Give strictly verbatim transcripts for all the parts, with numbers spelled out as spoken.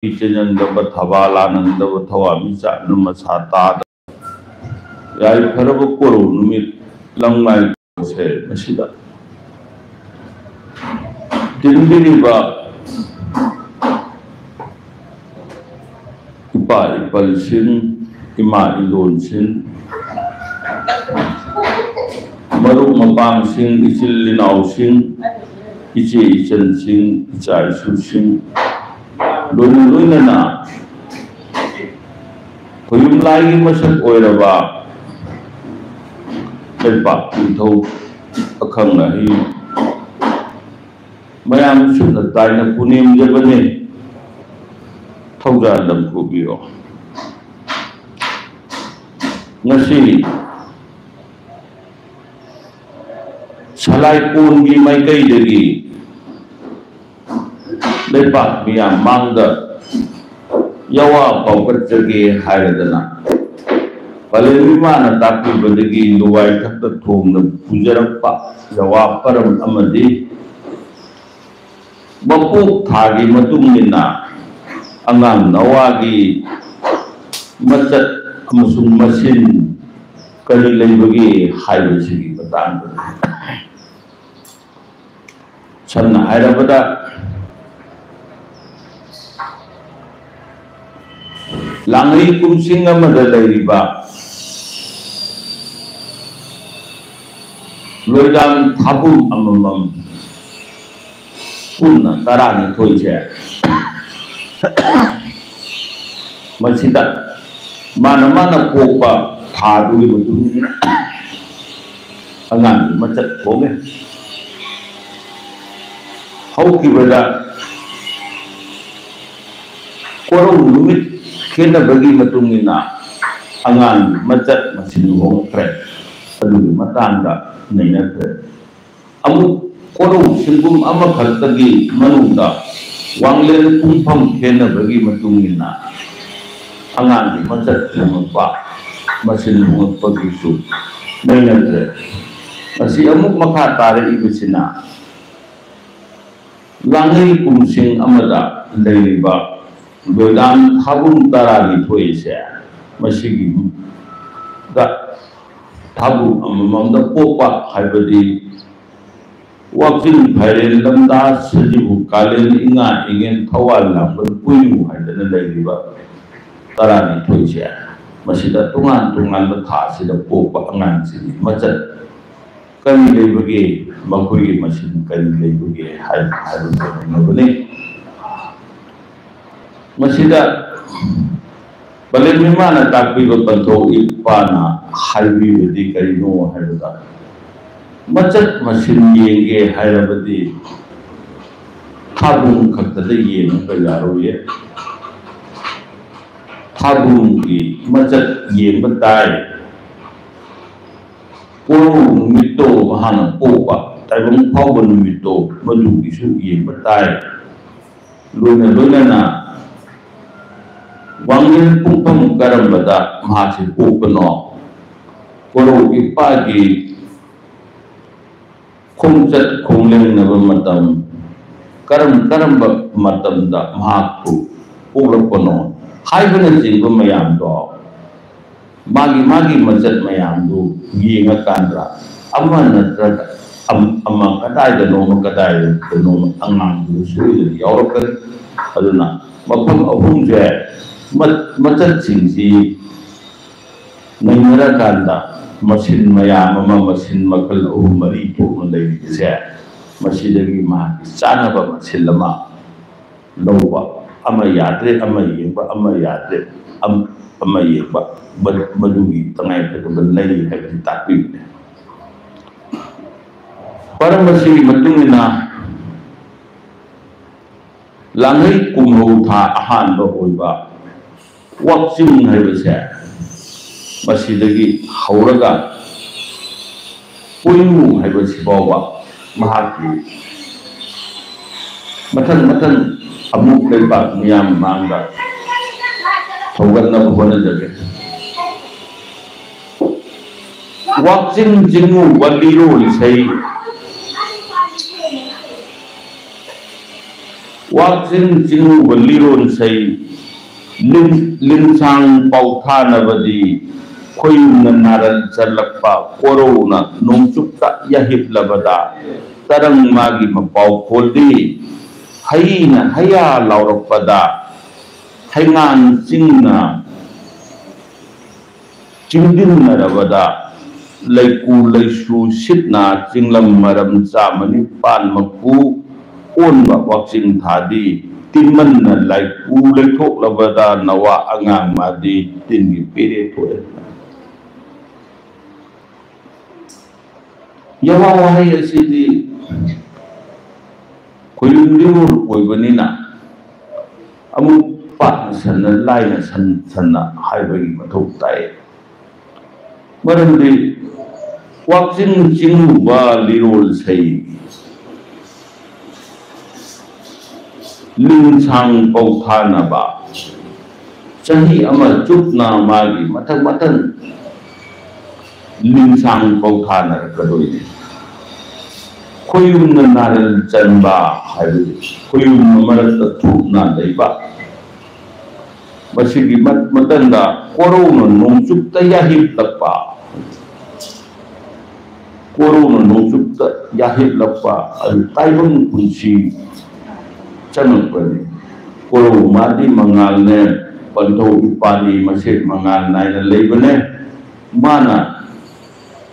ꯆꯦꯟꯖꯟꯗꯕ, ꯊꯕꯥ ꯂꯥꯅꯤꯡꯗꯕ, ꯊꯋꯥꯟꯃꯤꯆꯥꯛꯅ ꯃꯁꯥ ꯇꯥꯗꯕ, ꯌꯥꯏꯐꯔꯕ ꯀꯣꯔꯧ ꯅꯨꯃꯤꯠ ꯂꯝꯉꯥꯏ ꯁꯦ ꯃꯁꯤꯗ ꯇꯤꯟꯕꯤꯔꯤꯕ ꯏꯄꯥ ꯏꯄꯜꯁꯤꯡ, ꯏꯃꯥ ꯏꯟꯗꯣꯟꯁꯤꯡ, ꯃꯔꯨꯞ ꯃꯄꯥꯡꯁꯤꯡ, ꯏꯆꯤꯜ ꯏꯅꯥꯎꯁꯤꯡ, ꯏꯆꯦ ꯏꯆꯟꯁꯤꯡ, ꯏꯆꯥ ꯏꯁꯨꯁꯤꯡ, ꯂꯣꯏꯅ ꯂꯣꯏꯅꯅ ꯈꯣꯌꯨꯝ ꯂꯥꯏꯒꯤ ꯃꯁꯛ ꯑꯣꯏꯔꯕ ꯂꯩꯄꯥꯛ ꯅꯤꯡꯊꯧ ꯑꯈꯪ ꯑꯍꯩ ꯃꯌꯥꯝ ꯁꯨꯞꯅ ꯇꯥꯏꯅ ꯄꯨꯅꯦꯝꯖꯕꯅꯤ꯫ ꯊꯧꯖꯥꯜ ꯂꯝ ꯄꯨꯕꯤꯌꯣ꯫ ꯉꯁꯤ ꯁꯂꯥꯏ ꯀꯣꯟꯒꯤ ꯃꯥꯏꯀꯩꯗꯒꯤ ꯂꯩꯄꯥꯛ ꯃꯤꯌꯥꯝ ꯃꯥꯡꯗ ꯌꯥꯋꯥ ꯄꯥꯎꯀꯠꯆꯒꯦ ꯍꯥꯏꯔꯗꯅ ꯄꯂꯦꯝ ꯏꯃꯥꯅ ꯇꯥꯛꯄꯤꯕꯗꯒꯤ ꯂꯨꯋꯥꯏꯊꯛꯇ ꯊꯣꯡꯅ ꯄꯨꯖꯔꯛꯄ ꯌꯥꯋꯥ ꯄꯔꯝ ꯑꯃꯗꯤ ꯃꯄꯣꯛ ꯊꯥꯒꯤ ꯃꯇꯨꯡ ꯏꯟꯅ ꯑꯉꯥꯡ ꯅꯋꯥꯒꯤ ꯃꯆꯠ ꯑꯃꯁꯨꯡ ꯃꯁꯤꯟ ꯀꯔꯤ ꯂꯩꯕꯒꯦ ꯍꯥꯏꯕꯁꯤꯒꯤ ꯃꯇꯥꯡꯗ, ꯁꯝꯅ ꯍꯥꯏꯔꯕꯗ, ꯂꯥꯡꯂꯩ ꯀꯨꯝꯁꯤꯡ ꯑꯃꯗ ꯂꯩꯔꯤꯕ ꯂꯣꯏꯗꯥꯝ ꯊꯥꯕꯨꯝ ꯑꯃꯃꯝ ꯄꯨꯟꯅ ꯇꯔꯥꯅꯤꯊꯣꯏꯁꯦ, ꯃꯁꯤꯗ ꯃꯥꯅ ꯃꯥꯅ ꯄꯣꯛꯄ ꯊꯥꯗꯨꯒꯤ ꯃꯇꯨꯡ ꯏꯟꯅ ꯑꯉꯥꯡꯒꯤ ꯃꯆꯠ ꯊꯣꯛꯑꯦ꯫ ꯍꯧꯈꯤꯕꯗ ꯀꯣꯔꯧ ꯅꯨꯃꯤꯠ ꯈꯦꯠꯅꯕꯒꯤ ꯃꯇꯨꯡ ꯏꯟꯅ ꯑꯉꯥꯡꯒꯤ ꯃꯆꯠ ꯃꯁꯤꯡ ꯍꯣꯡꯈ꯭ꯔꯦ꯫ ꯑꯗꯨꯒꯤ ꯃꯇꯥꯡꯗ ꯅꯩꯅꯈ꯭ꯔꯦ꯫ ꯑꯃꯨꯛ ꯀꯣꯔꯧ ꯁꯤꯡꯒꯨꯝ ꯑꯃꯈꯛꯇꯒꯤ ꯃꯅꯨꯡꯗ ꯋꯥꯡꯂꯦꯟ ꯄꯨꯡꯐꯝ ꯈꯦꯠꯅꯕꯒꯤ ꯃꯇꯨꯡ ꯏꯟꯅ ꯑꯉꯥꯡꯒꯤ ꯃꯆꯠ ꯍꯣꯡꯉꯛꯄ, ꯃꯁꯤꯡ ꯍꯣꯡꯉꯛꯄꯒꯤꯁꯨ ꯅꯩꯅꯈ꯭ꯔꯦ꯫ ꯃꯁꯤ ꯑꯃꯨꯛ ꯃꯈꯥ ꯇꯥꯔꯛꯏꯕꯁꯤꯅ ꯂꯥꯡꯂꯩ ꯀꯨꯝꯁꯤꯡ ꯑꯃꯗ ꯂꯩꯔꯤꯕ ꯂꯣꯏꯗꯥꯝ ꯊꯥꯕꯨꯡ ꯇꯔꯥꯅꯤꯊꯣꯏꯁꯦ, ꯃꯁꯤꯒꯤ ꯊꯥꯕꯨꯡ ꯑꯃꯃꯝꯗ ꯄꯣꯛꯄ ꯍꯥꯏꯕꯗꯤ ꯋꯥꯛꯆꯤꯡ, ꯐꯥꯏꯔꯦꯟ, ꯂꯝꯗꯥ, ꯁꯖꯤꯕꯨ, ꯀꯥꯂꯦꯟ, ꯏꯉꯥ, ꯏꯉꯦꯟ, ꯊꯧꯋꯥꯜ, ꯂꯥꯡꯕꯟ, ꯄꯣꯏꯅꯨ ꯍꯥꯏꯗꯅ ꯂꯩꯔꯤꯕ ꯇꯔꯥꯅꯤꯊꯣꯏꯁꯦ, ꯃꯁꯤꯗ ꯇꯣꯉꯥꯟ ꯇꯣꯉꯥꯟꯕ ꯊꯥꯁꯤꯗ ꯄꯣꯛꯄ ꯑꯉꯥꯡꯁꯤꯡꯒꯤ ꯃꯆꯠ ꯀꯔꯤ ꯂꯩꯕꯒꯦ, ꯃꯈꯣꯏꯒꯤ ꯃꯁꯤꯡ ꯀꯔꯤ ꯂꯩꯕꯒꯦ ꯍꯥꯏ-, ꯍꯥꯏꯕꯗꯨ ꯈꯪꯅꯕꯅꯤ꯫ ꯃꯁꯤꯗ ꯄꯂꯦꯝ ꯏꯃꯥꯅ ꯇꯥꯛꯄꯤꯕ ꯄꯟꯊꯧ ꯏꯄꯥꯅ ꯍꯥꯏꯕꯤꯕꯗꯤ ꯀꯔꯤꯅꯣ ꯍꯥꯏꯕꯗ, ꯃꯆꯠ ꯃꯁꯤꯟ ꯌꯦꯡꯒꯦ ꯍꯥꯏꯔꯕꯗꯤ ꯊꯥꯕꯨꯡ ꯈꯛꯇꯗ ꯌꯦꯡꯉꯒ ꯌꯥꯔꯣꯏꯌꯦ꯫ ꯊꯥꯕꯨꯡꯒꯤ ꯃꯆꯠ ꯌꯦꯡꯕ ꯇꯥꯏ꯫ ꯀꯣꯔꯧ ꯅꯨꯃꯤꯠꯇꯣ ꯃꯍꯥꯛꯅ ꯄꯣꯛꯄ ꯇꯥꯏꯕꯪ ꯐꯥꯎꯕ ꯅꯨꯃꯤꯠꯇꯣ ꯃꯗꯨꯒꯤꯁꯨ ꯌꯦꯡꯕ ꯇꯥꯏ꯫ ꯂꯣꯏꯅ ꯂꯣꯏꯅꯅ ꯋꯥꯡꯂꯦꯟ ꯄꯨꯡꯐꯝ ꯀꯔꯝꯕꯗ ꯃꯍꯥꯛꯁꯦ ꯄꯣꯛꯄꯅꯣ? ꯀꯣꯔꯧ ꯏꯄꯥꯒꯤ ꯈꯣꯡꯆꯠ ꯈꯣꯡꯂꯦꯡꯅꯕ ꯃꯇꯝ, ꯀꯔꯝ ꯀꯔꯝꯕ ꯃꯇꯝꯗ ꯃꯍꯥꯛꯄꯨ ꯄꯣꯛꯂꯛꯄꯅꯣ ꯍꯥꯏꯕꯅꯆꯤꯡꯕ ꯃꯌꯥꯝꯗꯣ ꯃꯥꯒꯤ ꯃꯥꯒꯤ ꯃꯆꯠ ꯃꯌꯥꯝꯗꯨ ꯌꯦꯡꯉꯀꯥꯟꯗ ꯑꯃ ꯅꯠꯇ꯭ꯔꯒ ꯑꯝ-, ꯑꯃ ꯀꯗꯥꯏꯗꯅꯣꯃ ꯀꯗꯥꯏꯗꯅꯣꯃ ꯑꯉꯥꯡꯗꯨ ꯁꯣꯏꯗꯅ ꯌꯥꯎꯔꯛꯀꯅꯤ꯫ ꯑꯗꯨꯅ ꯃꯐꯝ ꯑꯍꯨꯝꯁꯦ ꯃ-, ꯃꯆꯠꯁꯤꯡꯁꯤ ꯅꯩꯅꯔꯀꯥꯟꯗ ꯃꯁꯤꯟ ꯃꯌꯥꯝ ꯑꯃ, ꯃꯁꯤꯟ ꯃꯈꯜ ꯑꯍꯨꯝ ꯃꯔꯤ ꯊꯣꯛꯅ ꯂꯩꯔꯤꯕꯁꯦ, ꯃꯁꯤꯗꯒꯤ ꯃꯍꯥꯛꯀꯤ ꯆꯥꯅꯕ ꯃꯁꯤꯟ ꯑꯃ ꯂꯧꯕ, ꯑꯃ ꯌꯥꯗ꯭ꯔꯦ ꯑꯃ ꯌꯦꯡꯕ, ꯑꯃ ꯌꯥꯗ꯭ꯔꯦ ꯑꯝ-, ꯑꯃ ꯌꯦꯡꯕ, ꯃ-, ꯃꯗꯨꯒꯤ ꯇꯉꯥꯏꯐꯗꯕ ꯂꯩ ꯍꯥꯏꯕꯁꯤ ꯇꯥꯛꯄꯤꯕꯅꯤ꯫ ꯄꯔꯝ ꯑꯁꯤꯒꯤ ꯃꯇꯨꯡ ꯏꯟꯅ ꯂꯥꯡꯍꯩ ꯀꯨꯝꯍꯧ ꯊꯥ ꯑꯍꯥꯟꯕ ꯑꯣꯏꯕ ꯋꯥꯛꯆꯤꯡ ꯍꯥꯏꯕꯁꯦ ꯃꯁꯤꯗꯒꯤ ꯍꯧꯔꯒ ꯄꯣꯏꯅꯨ ꯍꯥꯏꯕꯁꯤ ꯐꯥꯎꯕ ꯃꯍꯥꯛꯀꯤ ꯃꯊꯪ ꯃꯊꯪ ꯑꯃꯨꯛ ꯂꯩꯕꯥꯛ ꯃꯤꯌꯥꯝ ꯃꯥꯡꯗ ꯊꯧꯒꯠꯅꯕ ꯍꯣꯠꯅꯖꯒꯦ꯫ ꯋꯥꯛꯆꯤꯡ ꯆꯤꯡꯉꯨꯕ ꯂꯤꯔꯣꯜ ꯏꯁꯩ꯫ ꯋꯥꯛꯆꯤꯟ ꯆꯤꯡꯉꯨꯕ ꯂꯤꯔꯣꯟꯁꯩ, ꯂꯤꯟ-, ꯂꯤꯟꯁꯥꯡ ꯄꯥꯎꯊꯥꯅꯕꯗꯤ, ꯈꯣꯌꯨꯝꯅ ꯅꯥꯔꯜ ꯆꯜꯂꯛꯄ, ꯀꯣꯔꯧꯅ ꯅꯣꯡꯆꯨꯞꯇ ꯌꯥꯍꯤꯞꯂꯕꯗ, ꯇꯔꯪ ꯃꯥꯒꯤ ꯃꯄꯥꯎ ꯈꯣꯜꯗꯤ, ꯍꯩꯅ ꯍꯩꯌꯥ ꯂꯥꯎꯔꯛꯄꯗ, ꯍꯩꯉꯥꯡ ꯆꯤꯡꯅ ꯆꯤꯡꯗꯤꯟꯅꯔꯕꯗ, ꯂꯩꯀꯨ ꯂꯩꯁꯨ ꯁꯤꯠꯅ ꯆꯤꯡꯂꯝ ꯃꯔꯝ ꯆꯥꯃ ꯅꯤꯄꯥꯟ ꯃꯀꯨ ꯑꯣꯟꯕ ꯋꯥꯛꯆꯤꯡ ꯊꯥꯗꯤ, ꯇꯤꯟꯃꯟꯅ ꯂꯥꯏꯀꯨ ꯂꯩꯊꯣꯛꯂꯕꯗ ꯅꯋꯥ ꯑꯉꯥꯡ ꯃꯥꯗꯤ ꯇꯤꯟꯒꯤ ꯄꯦꯔꯦ ꯊꯣꯛꯑꯦ꯫ ꯌꯥꯋꯥ ꯋꯥꯍꯩ ꯑꯁꯤꯗꯤ ꯈꯣꯏꯔꯨꯝ ꯂꯤꯔꯣꯜ ꯑꯣꯏꯕꯅꯤꯅ ꯑꯃꯨꯛ ꯄꯥꯛꯅ ꯁꯟꯅ ꯂꯥꯏꯅ ꯁꯟ ꯁꯟꯅ ꯍꯥꯏꯕꯒꯤ ꯃꯊꯧ ꯇꯥꯏ꯫ ꯃꯔꯝꯗꯤ ꯋꯥꯛꯆꯤꯡ ꯆꯤꯡꯉꯨꯕ ꯂꯤꯔꯣꯜꯁꯩ ꯂꯤꯟꯁꯥꯡ ꯄꯧꯊꯥꯅꯕ ꯆꯍꯤ ꯑꯃ ꯆꯨꯞꯅ ꯃꯥꯒꯤ ꯃꯊꯪ ꯃꯊꯪ ꯂꯤꯟꯁꯥꯡ ꯄꯧꯊꯥꯅꯔꯛꯀꯗꯣꯏꯅꯤ꯫ ꯈꯣꯌꯨꯝꯅ ꯅꯥꯔꯜ ꯆꯟꯕ ꯍꯥꯏꯕꯗꯤ ꯈꯣꯌꯨꯝ ꯃꯔꯛꯇ ꯊꯨꯞꯅ ꯂꯩꯕ꯫ ꯃꯁꯤꯒꯤ ꯃ-, ꯃꯇꯝꯗ ꯀꯣꯔꯧꯅ ꯅꯣꯡꯆꯨꯞꯇ ꯌꯥꯍꯤꯞꯂꯛꯄ, ꯀꯣꯔꯧꯅ ꯅꯣꯡꯆꯨꯞꯇ ꯌꯥꯍꯤꯞꯂꯛꯄ ꯑꯗꯨ ꯇꯥꯏꯕꯪ ꯄꯨꯟꯁꯤ ꯆꯪꯉꯛꯄꯅꯤ꯫ ꯀꯣꯔꯧ ꯃꯥꯗꯤ ꯃꯉꯥꯜꯅꯦ, ꯄꯟꯊꯧ ꯏꯄꯥꯗꯤ ꯃꯁꯦ ꯃꯉꯥꯜ ꯅꯥꯏꯅ ꯂꯩꯕꯅꯦ꯫ ꯃꯥꯅ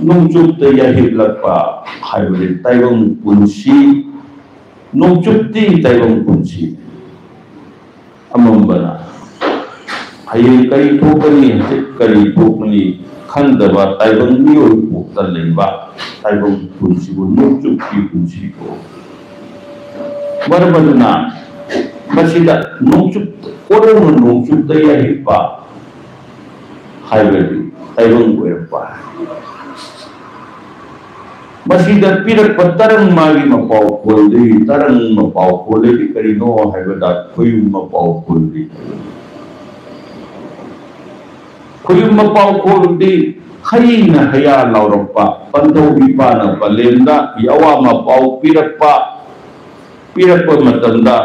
ꯅꯣꯡꯆꯨꯞꯇ ꯌꯥꯍꯤꯞꯂꯛꯄ ꯍꯥꯏꯕꯗꯤ ꯇꯥꯏꯕꯪ ꯄꯨꯟꯁꯤ, ꯅꯣꯡꯆꯨꯞꯇꯤ ꯇꯥꯏꯕꯪ ꯄꯨꯟꯁꯤ꯫ ꯑꯃꯝꯕꯅ ꯍꯌꯦꯡ ꯀꯔꯤ ꯊꯣꯛꯀꯅꯤ, ꯍꯧꯖꯤꯛ ꯀꯔꯤ ꯊꯣꯛꯀꯅꯤ ꯈꯪꯗꯕ ꯇꯥꯏꯕꯪ ꯃꯤꯑꯣꯏ ꯄꯣꯛꯇ ꯂꯩꯕ ꯇꯥꯏꯕꯪ ꯄꯨꯟꯁꯤꯕꯨ ꯅꯣꯡꯆꯨꯞꯀꯤ ꯄꯨꯟꯁꯤ ꯀꯧꯏ꯫ ꯃꯔꯝ ꯑꯗꯨꯅ ꯃꯁꯤꯗ ꯅꯣꯡꯆꯨꯞ, ꯀꯣꯔꯧꯅ ꯅꯣꯡꯆꯨꯞꯇ ꯌꯥꯍꯤꯞꯄ ꯍꯥꯏꯕꯗꯤ ꯇꯥꯏꯕꯪ ꯑꯣꯏꯔꯛꯄ꯫ ꯃꯁꯤꯗ ꯄꯤꯔꯛꯄ ꯇꯔꯪ ꯃꯥꯒꯤ ꯃꯄꯥꯎ ꯈꯣꯜꯗꯤ, ꯇꯔꯪ ꯃꯄꯥꯎ ꯈꯣꯜꯂꯗꯤ ꯀꯔꯤꯅꯣ ꯍꯥꯏꯕꯗ ꯈꯣꯌꯨꯝ ꯃꯄꯥꯎ ꯈꯣꯜꯂꯤ꯫ ꯈꯣꯌꯨꯝ ꯃꯄꯥꯎ ꯈꯣꯜꯗꯤ ꯍꯩꯅ ꯍꯩꯌꯥ ꯂꯥꯎꯔꯛꯄ, ꯄꯟꯊꯧ ꯏꯄꯥꯅ ꯄꯂꯦꯝꯗ ꯌꯥꯋꯥ ꯃꯄꯥꯎ ꯄꯤꯔꯛꯄ, ꯄꯤꯔꯛꯄ ꯃꯇꯝꯗ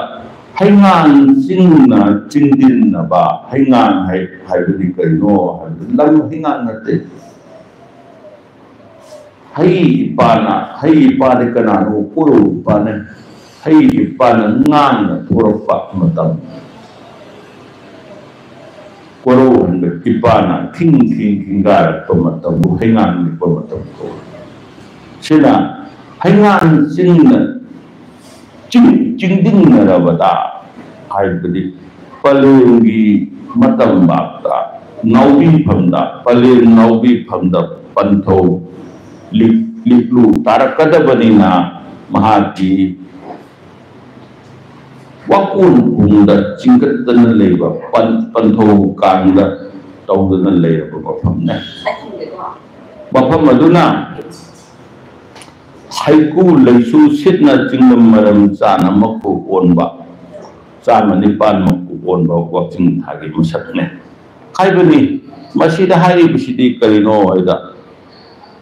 ꯍꯩꯉꯥꯡ ꯆꯤꯡꯅ ꯆꯤꯡꯗꯤꯟꯅꯕ, ꯍꯩꯉꯥꯡ ꯍꯥꯏ-, ꯍꯥꯏꯕꯗꯤ ꯀꯔꯤꯅꯣ ꯍꯥꯏꯕꯗꯤ ꯂꯝ ꯍꯩꯉꯥꯡ ꯅꯠꯇꯦ꯫ ꯍꯩ ꯏꯄꯥꯅ, ꯍꯩ ꯏꯄꯥꯗꯤ ꯀꯅꯥꯅꯣ? ꯀꯣꯔꯧ ꯏꯄꯥꯅꯦ꯫ ꯍꯩ ꯏꯄꯥꯅ ꯉꯥꯡꯅ ꯊꯣꯔꯛꯄ ꯃꯇꯝ, ꯀꯣꯔꯧ ꯍꯟꯕ ꯏꯄꯥꯅ ꯈꯤꯡ ꯈꯤꯡ ꯈꯤꯡꯒꯥꯔꯛꯄ ꯃꯇꯝꯕꯨ ꯍꯩꯉꯥꯡ ꯅꯤꯛꯄ ꯃꯇꯝ ꯀꯧꯏ꯫ ꯁꯤꯅ ꯍꯩꯉꯥꯡ ꯆꯤꯡꯅ ꯆꯤꯡ-, ꯆꯤꯡꯗꯤꯡꯅꯔꯕꯗ ꯍꯥꯏꯕꯗꯤ ꯄꯂꯦꯝꯒꯤ ꯃꯇꯝ ꯉꯥꯛꯇ ꯉꯥꯎꯕꯤꯐꯝꯗ, ꯄꯂꯦꯝ ꯉꯥꯎꯕꯤꯐꯝꯗ ꯄꯟꯊꯧ ꯂꯤꯛ-, ꯂꯤꯛꯂꯨ ꯇꯥꯔꯛꯀꯗꯕꯅꯤꯅ ꯃꯍꯥꯛꯀꯤ ꯋꯥꯀꯣꯟ ꯄꯨꯡꯗ ꯆꯤꯡꯈꯠꯇꯅ ꯂꯩꯕ ꯄꯟ-, ꯄꯟꯊꯧ ꯀꯥꯡꯗ ꯇꯧꯗꯨꯅ ꯂꯩꯔꯕ ꯃꯐꯝꯅꯦ꯫ ꯃꯐꯝ ꯑꯗꯨꯅ ꯍꯩꯀꯨ ꯂꯩꯁꯨ ꯁꯤꯠꯅ ꯆꯤꯡꯂꯝ ꯃꯔꯝ ꯆꯥꯅ ꯃꯀꯨ ꯑꯣꯟꯕ, ꯆꯥꯝꯃ ꯅꯤꯄꯥꯟ ꯃꯀꯨ ꯑꯣꯟꯕ ꯋꯥꯛꯆꯤꯡ ꯊꯥꯒꯤ ꯃꯁꯛꯅꯦ ꯍꯥꯏꯕꯅꯤ꯫ ꯃꯁꯤꯗ ꯍꯥꯏꯔꯤꯕꯁꯤꯗꯤ ꯀꯔꯤꯅꯣ ꯍꯥꯏꯗ,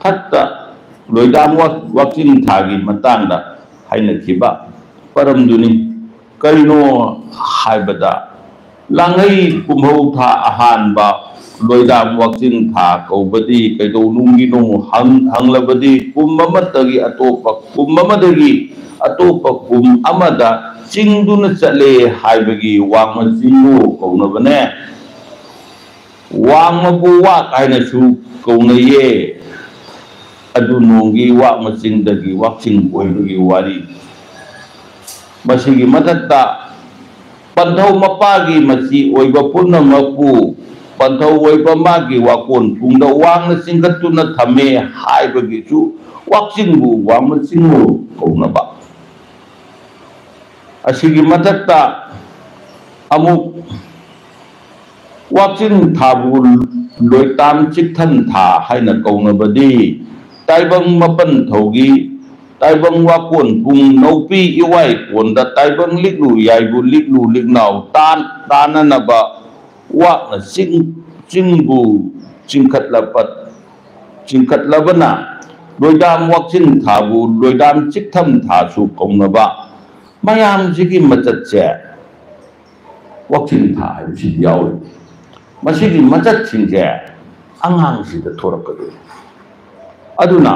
ꯍꯠꯇ ꯂꯣꯏꯗꯥꯝ ꯋꯥ-, ꯋꯥꯛꯆꯤꯡ ꯊꯥꯒꯤ ꯃꯇꯥꯡꯗ ꯍꯥꯏꯅꯈꯤꯕ ꯄꯔꯝꯗꯨꯅꯤ꯫ ꯀꯔꯤꯅꯣ ꯍꯥꯏꯕꯗ, ꯂꯥꯡꯍꯩ ꯀꯨꯝꯍꯧ ꯊꯥ ꯑꯍꯥꯟꯕ ꯂꯣꯏꯗꯥꯝ ꯋꯥꯛꯆꯤꯡ ꯊꯥ ꯀꯧꯕꯗꯤ ꯀꯩꯗꯧꯅꯨꯡꯒꯤꯅꯣ ꯍꯪ-, ꯍꯪꯂꯕꯗꯤ ꯀꯨꯝ ꯑꯃꯠꯇꯒꯤ ꯑꯇꯣꯞꯄ ꯀꯨꯝ ꯑꯃꯗꯒꯤ ꯑꯇꯣꯞꯄ ꯀꯨꯝ ꯑꯃꯗ ꯆꯤꯡꯗꯨꯅ ꯆꯠꯂꯦ ꯍꯥꯏꯕꯒꯤ ꯋꯥꯡꯃ ꯆꯤꯡꯕꯨ ꯀꯧꯅꯕꯅꯦ꯫ ꯋꯥꯡꯃꯕꯨ ꯋꯥꯛ ꯍꯥꯏꯅꯁꯨ ꯀꯧꯅꯩꯌꯦ꯫ ꯑꯗꯨ ꯅꯣꯡꯒꯤ ꯋꯥꯛ ꯃꯆꯤꯡꯗꯒꯤ ꯋꯥꯛꯆꯤꯡ ꯑꯣꯏꯕꯒꯤ ꯋꯥꯔꯤ꯫ ꯃꯁꯤꯒꯤ ꯃꯊꯛꯇ ꯄꯟꯊꯧ ꯃꯄꯥꯒꯤ ꯃꯆꯤ ꯑꯣꯏꯕ ꯄꯨꯝꯅꯃꯛꯄꯨ ꯄꯟꯊꯧ ꯑꯣꯏꯕ ꯃꯥꯒꯤ ꯋꯥꯀꯣꯟ ꯄꯨꯡꯗ ꯋꯥꯡꯅ ꯆꯤꯡꯈꯠꯇꯨꯅ ꯊꯝꯃꯦ ꯍꯥꯏꯕꯒꯤꯁꯨ ꯋꯥꯛꯆꯤꯡꯕꯨ ꯋꯥꯡꯃ ꯆꯤꯡꯕꯨ ꯀꯧꯅꯕ꯫ ꯑꯁꯤꯒꯤ ꯃꯊꯛꯇ ꯑꯃꯨꯛ ꯋꯥꯛꯆꯤꯡ ꯊꯥꯕꯨ ꯂꯣꯏꯇꯥꯝ ꯆꯤꯛꯊꯟ ꯊꯥ ꯍꯥꯏꯅ ꯀꯧꯅꯕꯗꯤ ꯇꯥꯏꯕꯪ ꯃꯥꯄꯟ ꯊꯧꯒꯤ ꯇꯥꯏꯕꯪ ꯋꯥꯀꯣꯟ ꯄꯨꯡ ꯅꯧꯄꯤ ꯏꯋꯥꯏ ꯀꯣꯟꯗ ꯇꯥꯏꯕꯪ ꯂꯤꯛꯂꯨ ꯌꯥꯏꯕꯨ ꯂꯤꯛꯂꯨ ꯂꯤꯛꯅꯥꯎ ꯇꯥꯟ ꯇꯥꯅꯅꯕ ꯋꯥꯛꯅ ꯆꯤꯡ ꯆꯤꯡꯕꯨ ꯆꯤꯡꯈꯠꯂꯕ ꯆꯤꯡꯈꯠꯂꯕꯅ ꯂꯣꯏꯗꯥꯝ ꯋꯥꯛꯆꯤꯡ ꯊꯥꯕꯨ ꯂꯣꯏꯗꯥꯝ ꯆꯤꯛꯊꯝ ꯊꯥꯁꯨ ꯀꯧꯅꯕ꯫ ꯃꯌꯥꯝꯁꯤꯒꯤ ꯃꯆꯠꯁꯦ ꯋꯥꯛꯆꯤꯡ ꯊꯥ ꯍꯥꯏꯕꯁꯤꯗꯤ ꯌꯥꯎꯔꯤ꯫ ꯃꯁꯤꯒꯤ ꯃꯆꯠꯁꯤꯡꯁꯦ ꯑꯉꯥꯡꯁꯤꯗ ꯊꯣꯔꯛꯀꯗꯣꯏꯅꯤ꯫ ꯑꯗꯨꯅ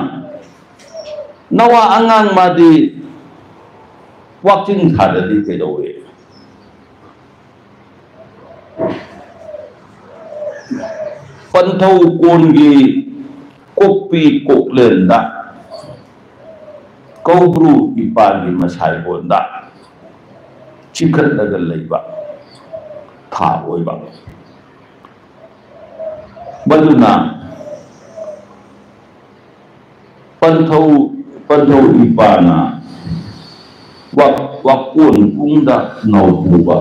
ꯅꯋꯥ ꯑꯉꯥꯡ ꯃꯥꯗꯤ ꯋꯥꯛꯆꯤꯡ ꯊꯥꯗꯗꯤ ꯀꯩꯗꯧꯋꯦ? ꯄꯟꯊꯧ ꯀꯣꯟꯒꯤ ꯀꯣꯛꯄꯤ ꯀꯣꯛꯂꯦꯟꯗ ꯀꯧꯕ꯭ꯔꯨ ꯏꯄꯥꯒꯤ ꯃꯁꯥꯏꯕꯣꯟꯗ ꯆꯤꯡꯈꯠꯂꯒ ꯂꯩꯕ ꯊꯥ ꯑꯣꯏꯕ꯫ ꯃꯗꯨꯅ ꯄꯟꯊꯧ, ꯄꯟꯊꯧ ꯏꯄꯥꯅ ꯋꯥ-, ꯋꯥꯀꯣꯟ ꯄꯨꯡꯗ ꯅꯧꯄꯨꯕ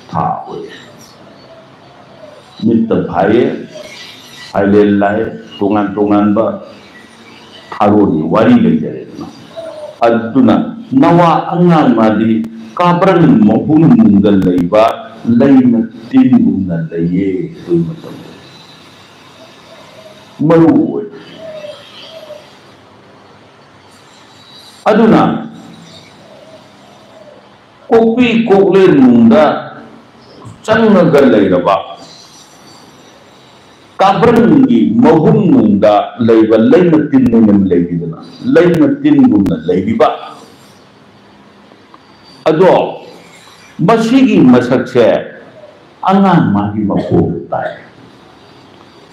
ꯊꯥ ꯑꯣꯏ꯫ ꯃꯤꯠꯇ ꯐꯥꯏꯌꯦ, ꯐꯥꯏꯂꯦꯟ ꯂꯥꯏ, ꯇꯣꯉꯥꯟ ꯇꯣꯉꯥꯟꯕ ꯊꯥꯔꯣꯟꯒꯤ ꯋꯥꯔꯤ ꯂꯩꯖꯔꯦꯗꯅ꯫ ꯑꯗꯨꯅ ꯅꯋꯥ ꯑꯉꯥꯡ ꯃꯥꯗꯤ ꯀꯥꯕ꯭ꯔꯪ ꯃꯍꯨꯝ ꯅꯨꯡꯗ ꯂꯩꯕ ꯂꯩꯅ ꯇꯤꯟꯒꯨꯝꯅ ꯂꯩꯌꯦ ꯑꯗꯨꯒꯤ ꯃꯇꯝꯗ꯫ ꯃꯔꯨ ꯑꯣꯏ꯫ ꯑꯗꯨꯅ ꯀꯣꯛꯄꯤ ꯀꯣꯛꯂꯦꯟ ꯅꯨꯡꯗ ꯆꯪꯉꯒ ꯂꯩꯔꯕ ꯀꯥꯕ꯭ꯔꯪꯒꯤ ꯃꯍꯨꯝ ꯅꯨꯡꯗ ꯂꯩꯕ ꯂꯩꯃ ꯇꯤꯟ ꯑꯣꯏꯅ ꯂꯩꯔꯤꯗꯅ, ꯂꯩꯃ ꯇꯤꯟꯒꯨꯝꯅ ꯂꯩꯔꯤꯕ ꯑꯗꯣ, ꯃꯁꯤꯒꯤ ꯃꯁꯛꯁꯦ ꯑꯉꯥꯡ ꯃꯥꯒꯤ ꯃꯀꯣꯛꯇ ꯇꯥꯏ꯫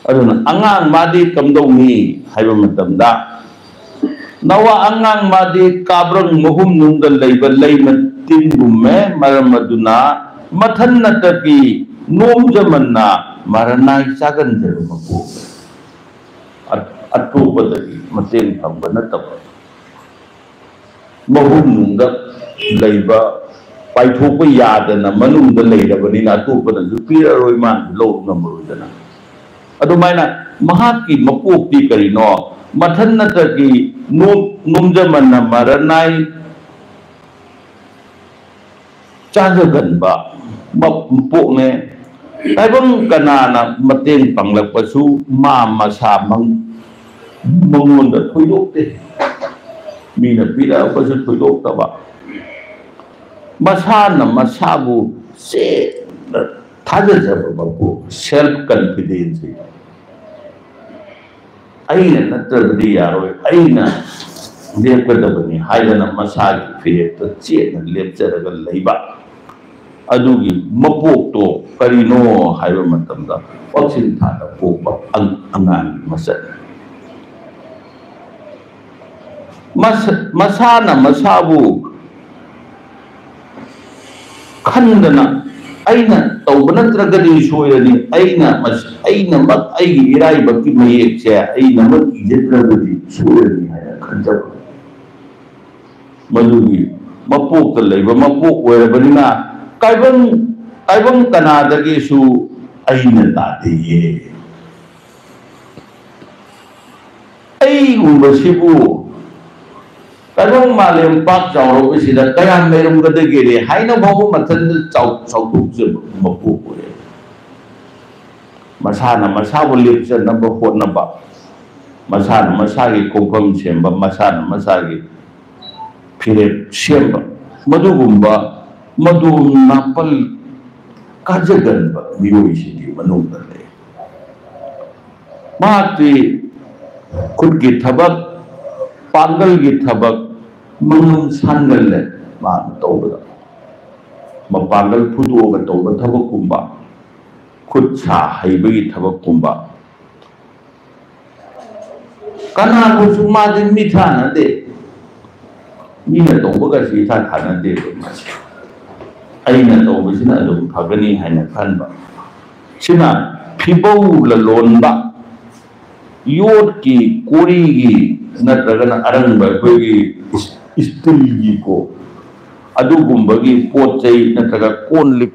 ꯑꯗꯨꯅ ꯑꯉꯥꯡ ꯃꯥꯗꯤ ꯀꯝꯗꯧꯅꯤ ꯍꯥꯏꯕ ꯃꯇꯝꯗ, ꯅꯋꯥ ꯑꯉꯥꯡ ꯃꯥꯗꯤ ꯀꯥꯕ꯭ꯔꯪ ꯃꯍꯨꯝ ꯅꯨꯡꯗ ꯂꯩꯕ ꯂꯩꯃ ꯇꯤꯟꯒꯨꯝꯃꯦ, ꯃꯔꯝ ꯑꯗꯨꯅ ꯃꯊꯟ ꯅꯠꯇꯕꯤ ꯅꯣꯝꯖꯃꯟꯅ ꯃꯔꯅꯥꯏ ꯆꯥꯒꯟꯖꯕ ꯃꯀꯣꯛ꯫ ꯑ-, ꯑꯇꯣꯞꯄꯗꯒꯤ ꯃꯇꯦꯡ ꯐꯪꯕ ꯅꯠꯇꯕ꯫ ꯃꯍꯨꯝ ꯅꯨꯡꯗ ꯂꯩꯕ, ꯄꯥꯏꯊꯣꯛꯄ ꯌꯥꯗꯅ ꯃꯅꯨꯡꯗ ꯂꯩꯔꯕꯅꯤꯅ ꯑꯇꯣꯞꯄꯅꯁꯨ ꯄꯤꯔꯛꯑꯔꯣꯏ, ꯃꯥꯅꯁꯨ ꯂꯧꯕ ꯉꯝꯃꯔꯣꯏꯗꯅ꯫ ꯑꯗꯨꯃꯥꯏꯅ ꯃꯍꯥꯛꯀꯤ ꯃꯀꯣꯛꯇꯤ ꯀꯔꯤꯅꯣ? ꯃꯊꯟ ꯅꯠꯇ꯭ꯔꯒꯤ ꯅꯣꯝ-, ꯅꯣꯝꯖꯃꯟꯅ ꯃꯔꯅꯥꯏ ꯆꯥꯖꯒꯟꯕ ꯃ-, ꯃꯄꯣꯛꯅꯦ꯫ ꯇꯥꯏꯕꯪ ꯀꯅꯥꯅ ꯃꯇꯦꯡ ꯄꯥꯡꯂꯛꯄꯁꯨ ꯃꯥ ꯃꯁꯥ ꯃꯪ-, ꯃꯉꯣꯟꯗ ꯊꯣꯏꯗꯣꯛꯇꯦ꯫ ꯃꯤꯅ ꯄꯤꯔꯛꯄꯁꯨ ꯊꯣꯏꯗꯣꯛꯇꯕ꯫ ꯃꯁꯥꯅ ꯃꯁꯥꯕꯨ ꯆꯦꯠꯅ ꯊꯥꯖꯖꯕ ꯃꯄꯨ, self confidence꯫ ꯑꯩꯅ ꯅꯠꯇ꯭ꯔꯕꯗꯤ ꯌꯥꯔꯣꯏ, ꯑꯩꯅ ꯂꯦꯞꯀꯗꯕꯅꯤ ꯍꯥꯏꯗꯅ ꯃꯁꯥꯒꯤ ꯐꯤꯔꯦꯞꯇ ꯆꯦꯠꯅ ꯂꯦꯞꯆꯔꯒ ꯂꯩꯕ, ꯑꯗꯨꯒꯤ ꯃꯄꯣꯛꯇꯣ ꯀꯔꯤꯅꯣ ꯍꯥꯏꯕ ꯃꯇꯝꯗ, ꯄꯥꯛꯆꯤꯟ ꯊꯥꯅ ꯄꯣꯛꯄ ꯑꯉꯥꯡꯒꯤ ꯃꯁꯛꯅꯤ꯫ ꯃꯁꯥꯅ ꯃꯁꯥꯕꯨ ꯈꯟꯗꯅ, "ꯑꯩꯅ ꯇꯧꯕ ꯅꯠꯇ꯭ꯔꯒꯗꯤ ꯁꯣꯏꯔꯅꯤ, ꯑꯩꯅ ꯑꯩꯅꯃꯛ ꯑꯩꯒꯤ ꯏꯔꯥꯏꯕꯛꯀꯤ ꯃꯌꯦꯛꯁꯦ ꯑꯩꯅꯃꯛ ꯏꯖꯗ꯭ꯔꯒꯗꯤ ꯁꯣꯏꯔꯅꯤ" ꯍꯥꯏꯅ ꯈꯟꯖꯕ, ꯃꯗꯨꯒꯤ ꯃꯄꯣꯛꯇ ꯂꯩꯕ ꯃꯄꯣꯛ ꯑꯣꯏꯔꯕꯅꯤꯅ, ꯇꯥꯏꯕꯪ ꯇꯥꯏꯕꯪ ꯀꯅꯥꯗꯒꯤꯁꯨ ꯑꯩꯅ ꯇꯥꯗꯦꯌꯦ꯫ ꯑꯩꯒꯨꯝꯕꯁꯤꯕꯨ ꯇꯥꯏꯕꯪ ꯃꯥꯂꯦꯝ ꯄꯥꯛ ꯆꯥꯎꯔꯕꯁꯤꯗ ꯀꯌꯥꯝ ꯂꯩꯔꯝꯒꯗꯒꯦ ꯍꯥꯏꯅ ꯐꯥꯎꯕ ꯃꯊꯟꯇ ꯆꯥꯎ-, ꯆꯥꯎꯊꯣꯛꯆꯕ ꯃꯄꯣꯛ ꯑꯣꯏꯔꯦ꯫ ꯃꯁꯥꯅ ꯃꯁꯥꯕꯨ ꯂꯦꯞꯆꯅꯕ ꯍꯣꯠꯅꯕ, ꯃꯁꯥꯅ ꯃꯁꯥꯒꯤ ꯈꯣꯡꯐꯝ ꯁꯦꯝꯕ, ꯃꯁꯥꯅ ꯃꯁꯥꯒꯤ ꯐꯤꯔꯦꯞ ꯁꯦꯝꯕ, ꯃꯗꯨꯒꯨꯝꯕ ꯃꯗꯣꯝ ꯅꯥꯄꯜ ꯀꯥꯖꯒꯟꯕ ꯃꯤꯑꯣꯏꯁꯤꯡꯒꯤ ꯃꯅꯨꯡꯗ ꯂꯩ꯫ ꯃꯍꯥꯛꯇꯤ ꯈꯨꯠꯀꯤ ꯊꯕꯛ, ꯄꯥꯡꯒꯜꯒꯤ ꯊꯕꯛ ꯃꯉꯝ ꯁꯥꯟꯒꯜꯂꯦ꯫ ꯃꯥꯅ ꯇꯧꯕꯗ ꯃꯄꯥꯡꯒꯜ ꯐꯨꯗꯣꯛꯑꯒ ꯇꯧꯕ ꯊꯕꯛꯀꯨꯝꯕ, ꯈꯨꯠ ꯁꯥ ꯍꯩꯕꯒꯤ ꯊꯕꯛꯀꯨꯝꯕ, ꯀꯅꯥꯕꯨꯁꯨ ꯃꯥꯗꯤ ꯃꯤꯊꯥꯅꯗꯦ꯫ ꯃꯤꯅ ꯇꯧꯕꯒꯁꯤ ꯏꯊꯥ ꯊꯥꯅꯗꯦꯕ ꯃꯥꯁꯦ꯫ ꯑꯩꯅ ꯇꯧꯕꯁꯤꯅ ꯑꯗꯨꯝ ꯐꯒꯅꯤ ꯍꯥꯏꯅ ꯈꯟꯕ꯫ ꯁꯤꯅ ꯐꯤꯕꯧ ꯂꯂꯣꯟꯕ, ꯌꯣꯠꯀꯤ, ꯀꯣꯔꯤꯒꯤ ꯅꯠꯇ꯭ꯔꯒꯅ ꯑꯔꯪꯕ ꯑꯩꯈꯣꯏꯒꯤ ꯏꯁ-, ꯏꯁꯇꯤꯜꯒꯤꯀꯣ, ꯑꯗꯨꯒꯨꯝꯕꯒꯤ ꯄꯣꯠ ꯆꯩ ꯅꯠꯇ꯭ꯔꯒ ꯀꯣꯟ ꯂꯤꯛ,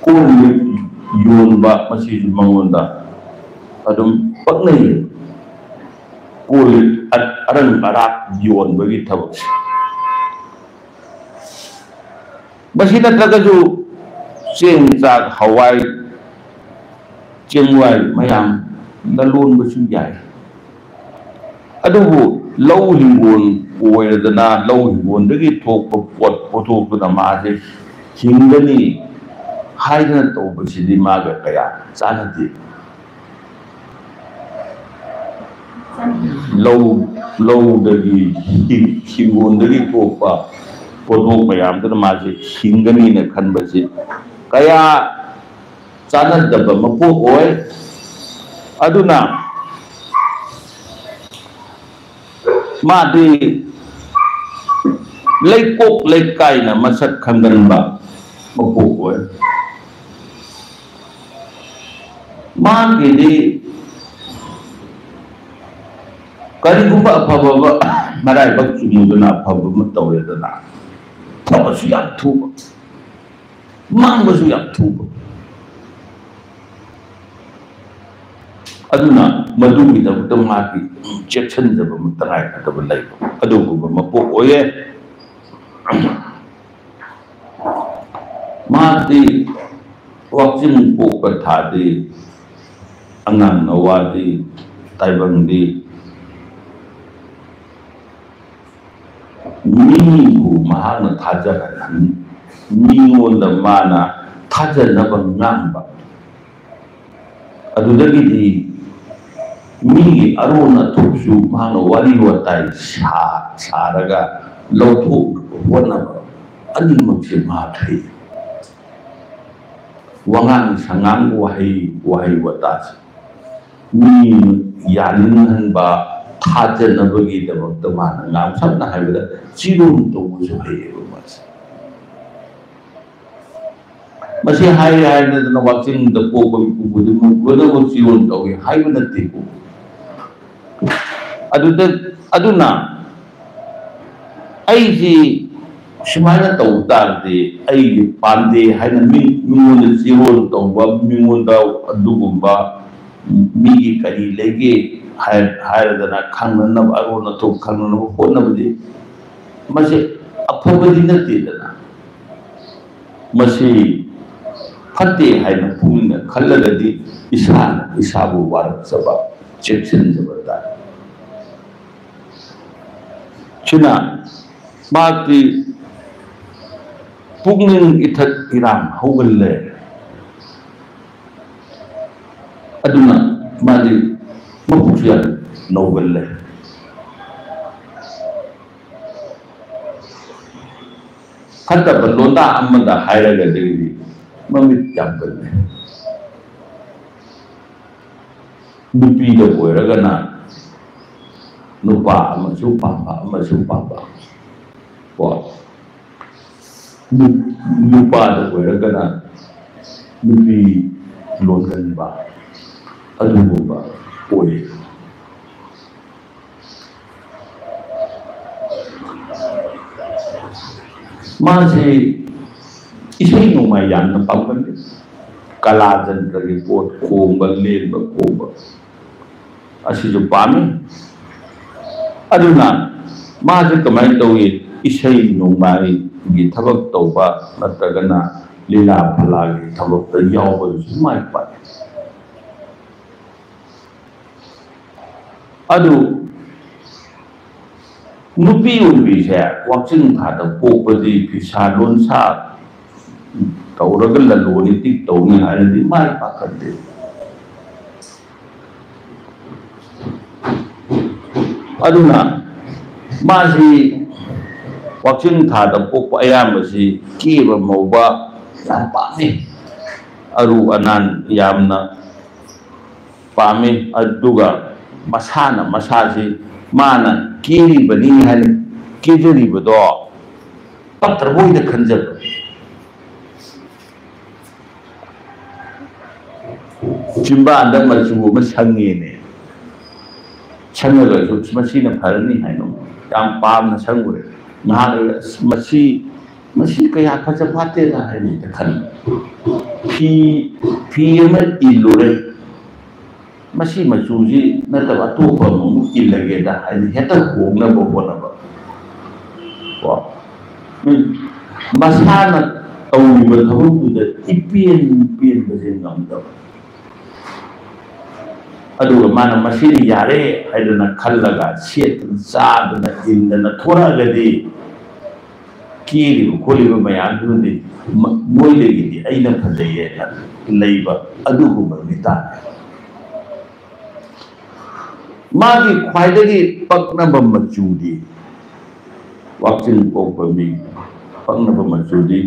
ꯀꯣꯟ ꯂꯤꯛ ꯌꯣꯟꯕ, ꯃꯁꯤꯁꯨ ꯃꯉꯣꯟꯗ ꯑꯗꯨꯝ ꯄꯛꯅꯩ꯫ ꯀꯣꯟ ꯂꯤꯛ ꯑ-, ꯑꯔꯪ ꯑꯔꯥꯛ ꯌꯣꯟꯕꯒꯤ ꯊꯕꯛꯁꯦ꯫ ꯃꯁꯤ ꯅꯠꯇ꯭ꯔꯒꯁꯨ ꯆꯦꯡ, ꯆꯥꯛ, ꯍꯋꯥꯏ, ꯆꯦꯡꯋꯥꯏ ꯃꯌꯥꯝ ꯂꯂꯣꯟꯕꯁꯨ ꯌꯥꯏ꯫ ꯑꯗꯨꯕꯨ ꯂꯧ ꯍꯤꯡꯒꯣꯜ ꯀꯣꯏꯔꯗꯅ ꯂꯧ ꯍꯤꯡꯒꯣꯜꯗꯒꯤ ꯊꯣꯛꯄ ꯄꯣꯠ ꯄꯣꯠꯊꯣꯛꯇꯨꯅ ꯃꯥꯁꯦ ꯍꯤꯡꯒꯅꯤ ꯍꯥꯏꯗꯅ ꯇꯧꯕꯁꯤꯗꯤ ꯃꯥꯒ ꯀꯌꯥ ꯆꯥꯟꯅꯗꯦ꯫ ꯂꯧ, ꯂꯧꯗꯒꯤ, ꯍꯤꯡ-, ꯍꯤꯡꯒꯣꯜꯗꯒꯤ ꯊꯣꯛꯄ ꯄꯣꯠꯊꯣꯛ ꯃꯌꯥꯝꯗꯨꯅ ꯃꯥꯁꯦ ꯍꯤꯡꯒꯅꯤꯅ ꯈꯟꯕꯁꯤ ꯀꯌꯥ ꯆꯥꯟꯅꯗꯕ ꯃꯄꯣꯛ ꯑꯣꯏ꯫ ꯑꯗꯨꯅ ꯃꯥꯗꯤ ꯂꯩꯀꯣꯛ ꯂꯩꯀꯥꯏꯅ ꯃꯁꯛ ꯈꯪꯒꯟꯕ ꯃꯄꯣꯛ ꯑꯣꯏ꯫ ꯃꯥꯒꯤꯗꯤ ꯀꯔꯤꯒꯨꯝꯕ ꯑꯐꯕ ꯑꯃ, ꯃꯔꯥꯏꯕꯛ ꯆꯨꯝꯃꯨꯗꯅ ꯑꯐꯕ ꯑꯃ ꯇꯧꯔꯦꯗꯅ, ꯐꯕꯁꯨ ꯌꯥꯝ ꯊꯨꯕ, ꯃꯥꯡꯕꯁꯨ ꯌꯥꯝ ꯊꯨꯕ꯫ ꯑꯗꯨꯅ ꯃꯗꯨꯒꯤꯗꯃꯛꯇ ꯃꯥꯒꯤ ꯆꯦꯛꯁꯤꯟꯖꯕ ꯑꯃ ꯇꯉꯥꯏꯐꯗꯕ ꯂꯩꯕ, ꯑꯗꯨꯒꯨꯝꯕ ꯃꯄꯣꯛ ꯑꯣꯏꯌꯦ꯫ ꯃꯍꯥꯛꯇꯤ ꯋꯥꯛꯆꯤꯡ ꯄꯣꯛꯄ ꯊꯥꯗꯤ ꯑꯉꯥꯡ ꯅꯋꯥꯗꯤ ꯇꯥꯏꯕꯪꯗꯤ ꯃꯤꯕꯨ ꯃꯍꯥꯛꯅ ꯊꯥꯖꯍꯟꯍꯟ-, ꯃꯤꯉꯣꯟꯗ ꯃꯥꯅ ꯊꯥꯖꯅꯕ ꯉꯥꯡꯕ꯫ ꯑꯗꯨꯗꯒꯤꯗꯤ ꯃꯤꯒꯤ ꯑꯔꯣꯟ ꯑꯊꯨꯞꯁꯨ ꯃꯍꯥꯛꯅ ꯋꯥꯔꯤ ꯋꯥꯇꯥꯏ ꯁꯥ-, ꯁꯥꯔꯒ ꯂꯧꯊꯣꯛꯅꯕ ꯍꯣꯠꯅꯕ, ꯑꯅꯤꯃꯛꯁꯦ ꯃꯍꯥꯛ ꯍꯩ꯫ ꯋꯥꯉꯥꯡ ꯁꯉꯥꯡ, ꯋꯥꯍꯩ, ꯋꯥꯍꯩ ꯋꯥꯇꯥꯁꯦ ꯃꯤ ꯌꯥꯅꯤꯡꯍꯟꯕ, ꯊꯥꯖꯅꯕꯒꯤꯗꯃꯛꯇ ꯃꯥꯅ ꯉꯥꯡ-, ꯁꯝꯅ ꯍꯥꯏꯕꯗ ꯆꯤꯔꯣꯟ ꯇꯧꯕꯁꯨ ꯍꯩꯌꯦꯕ ꯃꯥꯁꯦ꯫ ꯃꯁꯤ ꯍꯥꯏ ꯍꯥꯏꯗꯅ ꯋꯥꯛꯆꯤꯡꯗ ꯄꯣꯛꯄ ꯃꯤꯄꯨ ꯈꯨꯗꯤꯡꯃꯛ ꯂꯣꯏꯅꯃꯛ ꯆꯤꯔꯣꯟ ꯇꯧꯏ ꯍꯥꯏꯕ ꯅꯠꯇꯦꯀꯣ꯫ ꯑꯗꯨꯗ, ꯑꯗꯨꯅ ꯑꯩꯁꯤ ꯁꯨꯃꯥꯏꯅ ꯇꯧ ꯇꯥꯔꯗꯤ ꯑꯩꯒꯤ ꯄꯥꯟꯗꯦ ꯍꯥꯏꯅ ꯃꯤ-, ꯃꯤꯉꯣꯟꯗ ꯆꯤꯔꯣꯟ ꯇꯧꯕ, ꯃꯤꯉꯣꯟꯗ ꯑꯗꯨꯒꯨꯝꯕ ꯃꯤꯒꯤ ꯀꯔꯤ ꯂꯩꯒꯦ ꯍꯥꯏ-, ꯍꯥꯏꯔꯗꯅ ꯈꯪꯅꯅꯕ, ꯑꯔꯣꯟ ꯑꯊꯨꯞ ꯈꯪꯅꯅꯕ ꯍꯣꯠꯅꯕꯗꯤ ꯃꯁꯤ ꯑꯐꯕꯗꯤ ꯅꯠꯇꯦꯗꯅ꯫ ꯃꯁꯤ ꯐꯠꯇꯦ ꯍꯥꯏꯅ ꯄꯨꯛꯅꯤꯡꯅ ꯈꯜꯂꯒꯗꯤ ꯏꯁꯥꯅ ꯏꯁꯥꯕꯨ ꯋꯥꯔꯛꯆꯕ, ꯆꯦꯛꯁꯤꯟꯖꯕ ꯇꯥꯏ꯫ ꯁꯤꯅ ꯃꯍꯥꯛꯇꯤ ꯄꯨꯛꯅꯤꯡ ꯏꯊꯠ ꯏꯔꯥꯡ ꯍꯧꯒꯜꯂꯦ꯫ ꯑꯗꯨꯅ ꯃꯥꯗꯤ ꯃꯄꯨꯛꯁꯨ ꯌꯥꯝ ꯅꯧꯒꯜꯂꯦ꯫ ꯐꯠꯇꯕ ꯂꯣꯟꯗꯥ ꯑꯃꯗ ꯍꯥꯏꯔꯒꯗꯤ ꯃꯃꯤꯠ ꯌꯥꯝ ꯀꯜꯂꯦ꯫ ꯅꯨꯄꯤꯗ ꯑꯣꯏꯔꯒꯅ ꯅꯨꯄꯥ ꯑꯃꯁꯨ ꯄꯥꯝꯕ, ꯑꯃꯁꯨ ꯄꯥꯝꯕ꯫ ꯀꯣ? ꯅꯨ-, ꯅꯨꯄꯥꯗ ꯑꯣꯏꯔꯒꯅ ꯅꯨꯄꯤ ꯂꯣꯟꯒꯟꯕ, ꯑꯗꯨꯒꯨꯝꯕ ꯑꯣꯏ꯫ ꯃꯥꯁꯦ ꯏꯁꯩ ꯅꯣꯡꯃꯥꯏ ꯌꯥꯝꯅ ꯄꯥꯝꯒꯜꯂꯤ꯫ ꯀꯂꯥ ꯖꯟꯇ꯭ꯔꯒꯤ ꯄꯣꯠ ꯈꯣꯡꯕ, ꯂꯦꯟꯕ, ꯈꯣꯡꯕ ꯑꯁꯤꯁꯨ ꯄꯥꯝꯃꯤ꯫ ꯑꯗꯨꯅ ꯃꯥꯁꯦ ꯀꯃꯥꯏꯅ ꯇꯧꯏ? ꯏꯁꯩ ꯅꯣꯡꯃꯥꯏꯒꯤ ꯊꯕꯛ ꯇꯧꯕ ꯅꯠꯇ꯭ꯔꯒꯅ ꯂꯤꯂꯥ ꯐꯂꯥꯒꯤ ꯊꯕꯛꯇ ꯌꯥꯎꯕꯗꯁꯨ ꯃꯥꯏ ꯄꯥꯛꯏ꯫ ꯑꯗꯨ ꯅꯨꯄꯤ ꯑꯣꯏꯕꯤꯁꯦ ꯋꯥꯛꯆꯤꯡ ꯊꯥꯗ ꯄꯣꯛꯄꯗꯤ ꯐꯤꯁꯥ ꯂꯣꯟꯁꯥ ꯇꯧꯔꯒ ꯂꯂꯣꯟ ꯏꯇꯤꯛ ꯇꯧꯅꯤ ꯍꯥꯏꯔꯗꯤ ꯃꯥꯏ ꯄꯥꯛꯀꯗꯦ꯫ ꯑꯗꯨꯅ ꯃꯥꯁꯤ ꯋꯥꯛꯆꯤꯡ ꯊꯥꯗ ꯄꯣꯛꯄ ꯑꯌꯥꯝꯕꯁꯤ ꯀꯦꯕ ꯃꯧꯕ ꯌꯥꯝ ꯄꯥꯝꯃꯤ꯫ ꯑꯔꯨ ꯑꯅꯥꯟ ꯌꯥꯝꯅ ꯄꯥꯝꯃꯤ꯫ ꯑꯗꯨꯒ ꯃꯁꯥꯅ ꯃꯁꯥꯁꯤ ꯃꯥꯅ ꯀꯦꯔꯤꯕꯅꯤ ꯍꯥꯏꯅ ꯀꯦꯖꯔꯤꯕꯗꯣ ꯄꯛꯇ꯭ꯔꯕꯣꯏꯗ ꯈꯟꯖꯕ꯫ ꯆꯤꯝꯕꯥꯟꯗ ꯃꯆꯨ ꯑꯃ ꯁꯪꯉꯦꯅꯦ꯫ ꯁꯪꯉꯒꯁꯨ ꯃꯁꯤꯅ ꯐꯔꯅꯤ ꯍꯥꯏꯅ ꯌꯥꯝ ꯄꯥꯝꯅ ꯁꯪꯉꯨꯔꯦ꯫ ꯉꯥꯏꯍꯥꯛ ꯂꯩꯔ, "ꯑꯁ, ꯃꯁꯤ, ꯃꯁꯤ ꯀꯌꯥ ꯐꯖ ꯐꯠꯇꯦꯗ" ꯍꯥꯏꯅ ꯍꯦꯛꯇ ꯈꯟꯕ꯫ ꯐꯤ, ꯐꯤ ꯑꯃ ꯏꯜꯂꯨꯔꯦ꯫ "ꯃꯁꯤ ꯃꯆꯨꯁꯤ ꯅꯠꯇꯕ ꯑꯇꯣꯞꯄ ꯑꯃꯃꯨꯛ ꯏꯜꯂꯒꯦꯗ" ꯍꯥꯏꯅ ꯍꯦꯛꯇ ꯍꯣꯡꯅꯕ ꯍꯣꯠꯅꯕ꯫ ꯀꯣ? ꯎꯝ꯫ ꯃꯁꯥꯅ ꯇꯧꯔꯤꯕ ꯊꯕꯛꯇꯨꯗ ꯏꯄꯦꯟ ꯄꯦꯟꯕꯁꯦ ꯉꯝꯗꯕ꯫ ꯑꯗꯨꯒ ꯃꯥꯅ ꯃꯁꯤꯅ ꯌꯥꯔꯦ ꯍꯥꯏꯗꯅ ꯈꯜꯂꯒ ꯁꯦꯠꯇꯅ ꯆꯥꯗꯅ ꯏꯟꯗꯅ ꯊꯣꯔꯛꯑꯒꯗꯤ, ꯀꯦꯔꯤꯕ ꯈꯣꯠꯂꯤꯕ ꯃꯌꯥꯝꯗꯨꯅꯗꯤ ꯃ-, ꯃꯣꯏꯗꯒꯤꯗꯤ ꯑꯩꯅ ꯐꯖꯩ ꯍꯥꯏꯅ ꯂꯩꯕ ꯑꯗꯨꯒꯨꯝꯕ ꯃꯤꯇꯥꯅꯦ꯫ ꯃꯥꯒꯤ ꯈ꯭ꯋꯥꯏꯗꯒꯤ ꯄꯛꯅꯕ ꯃꯆꯨꯗꯤ, ꯋꯥꯛꯆꯤꯟ ꯀꯣꯛꯄ ꯃꯤ ꯄꯛꯅꯕ ꯃꯆꯨꯗꯤ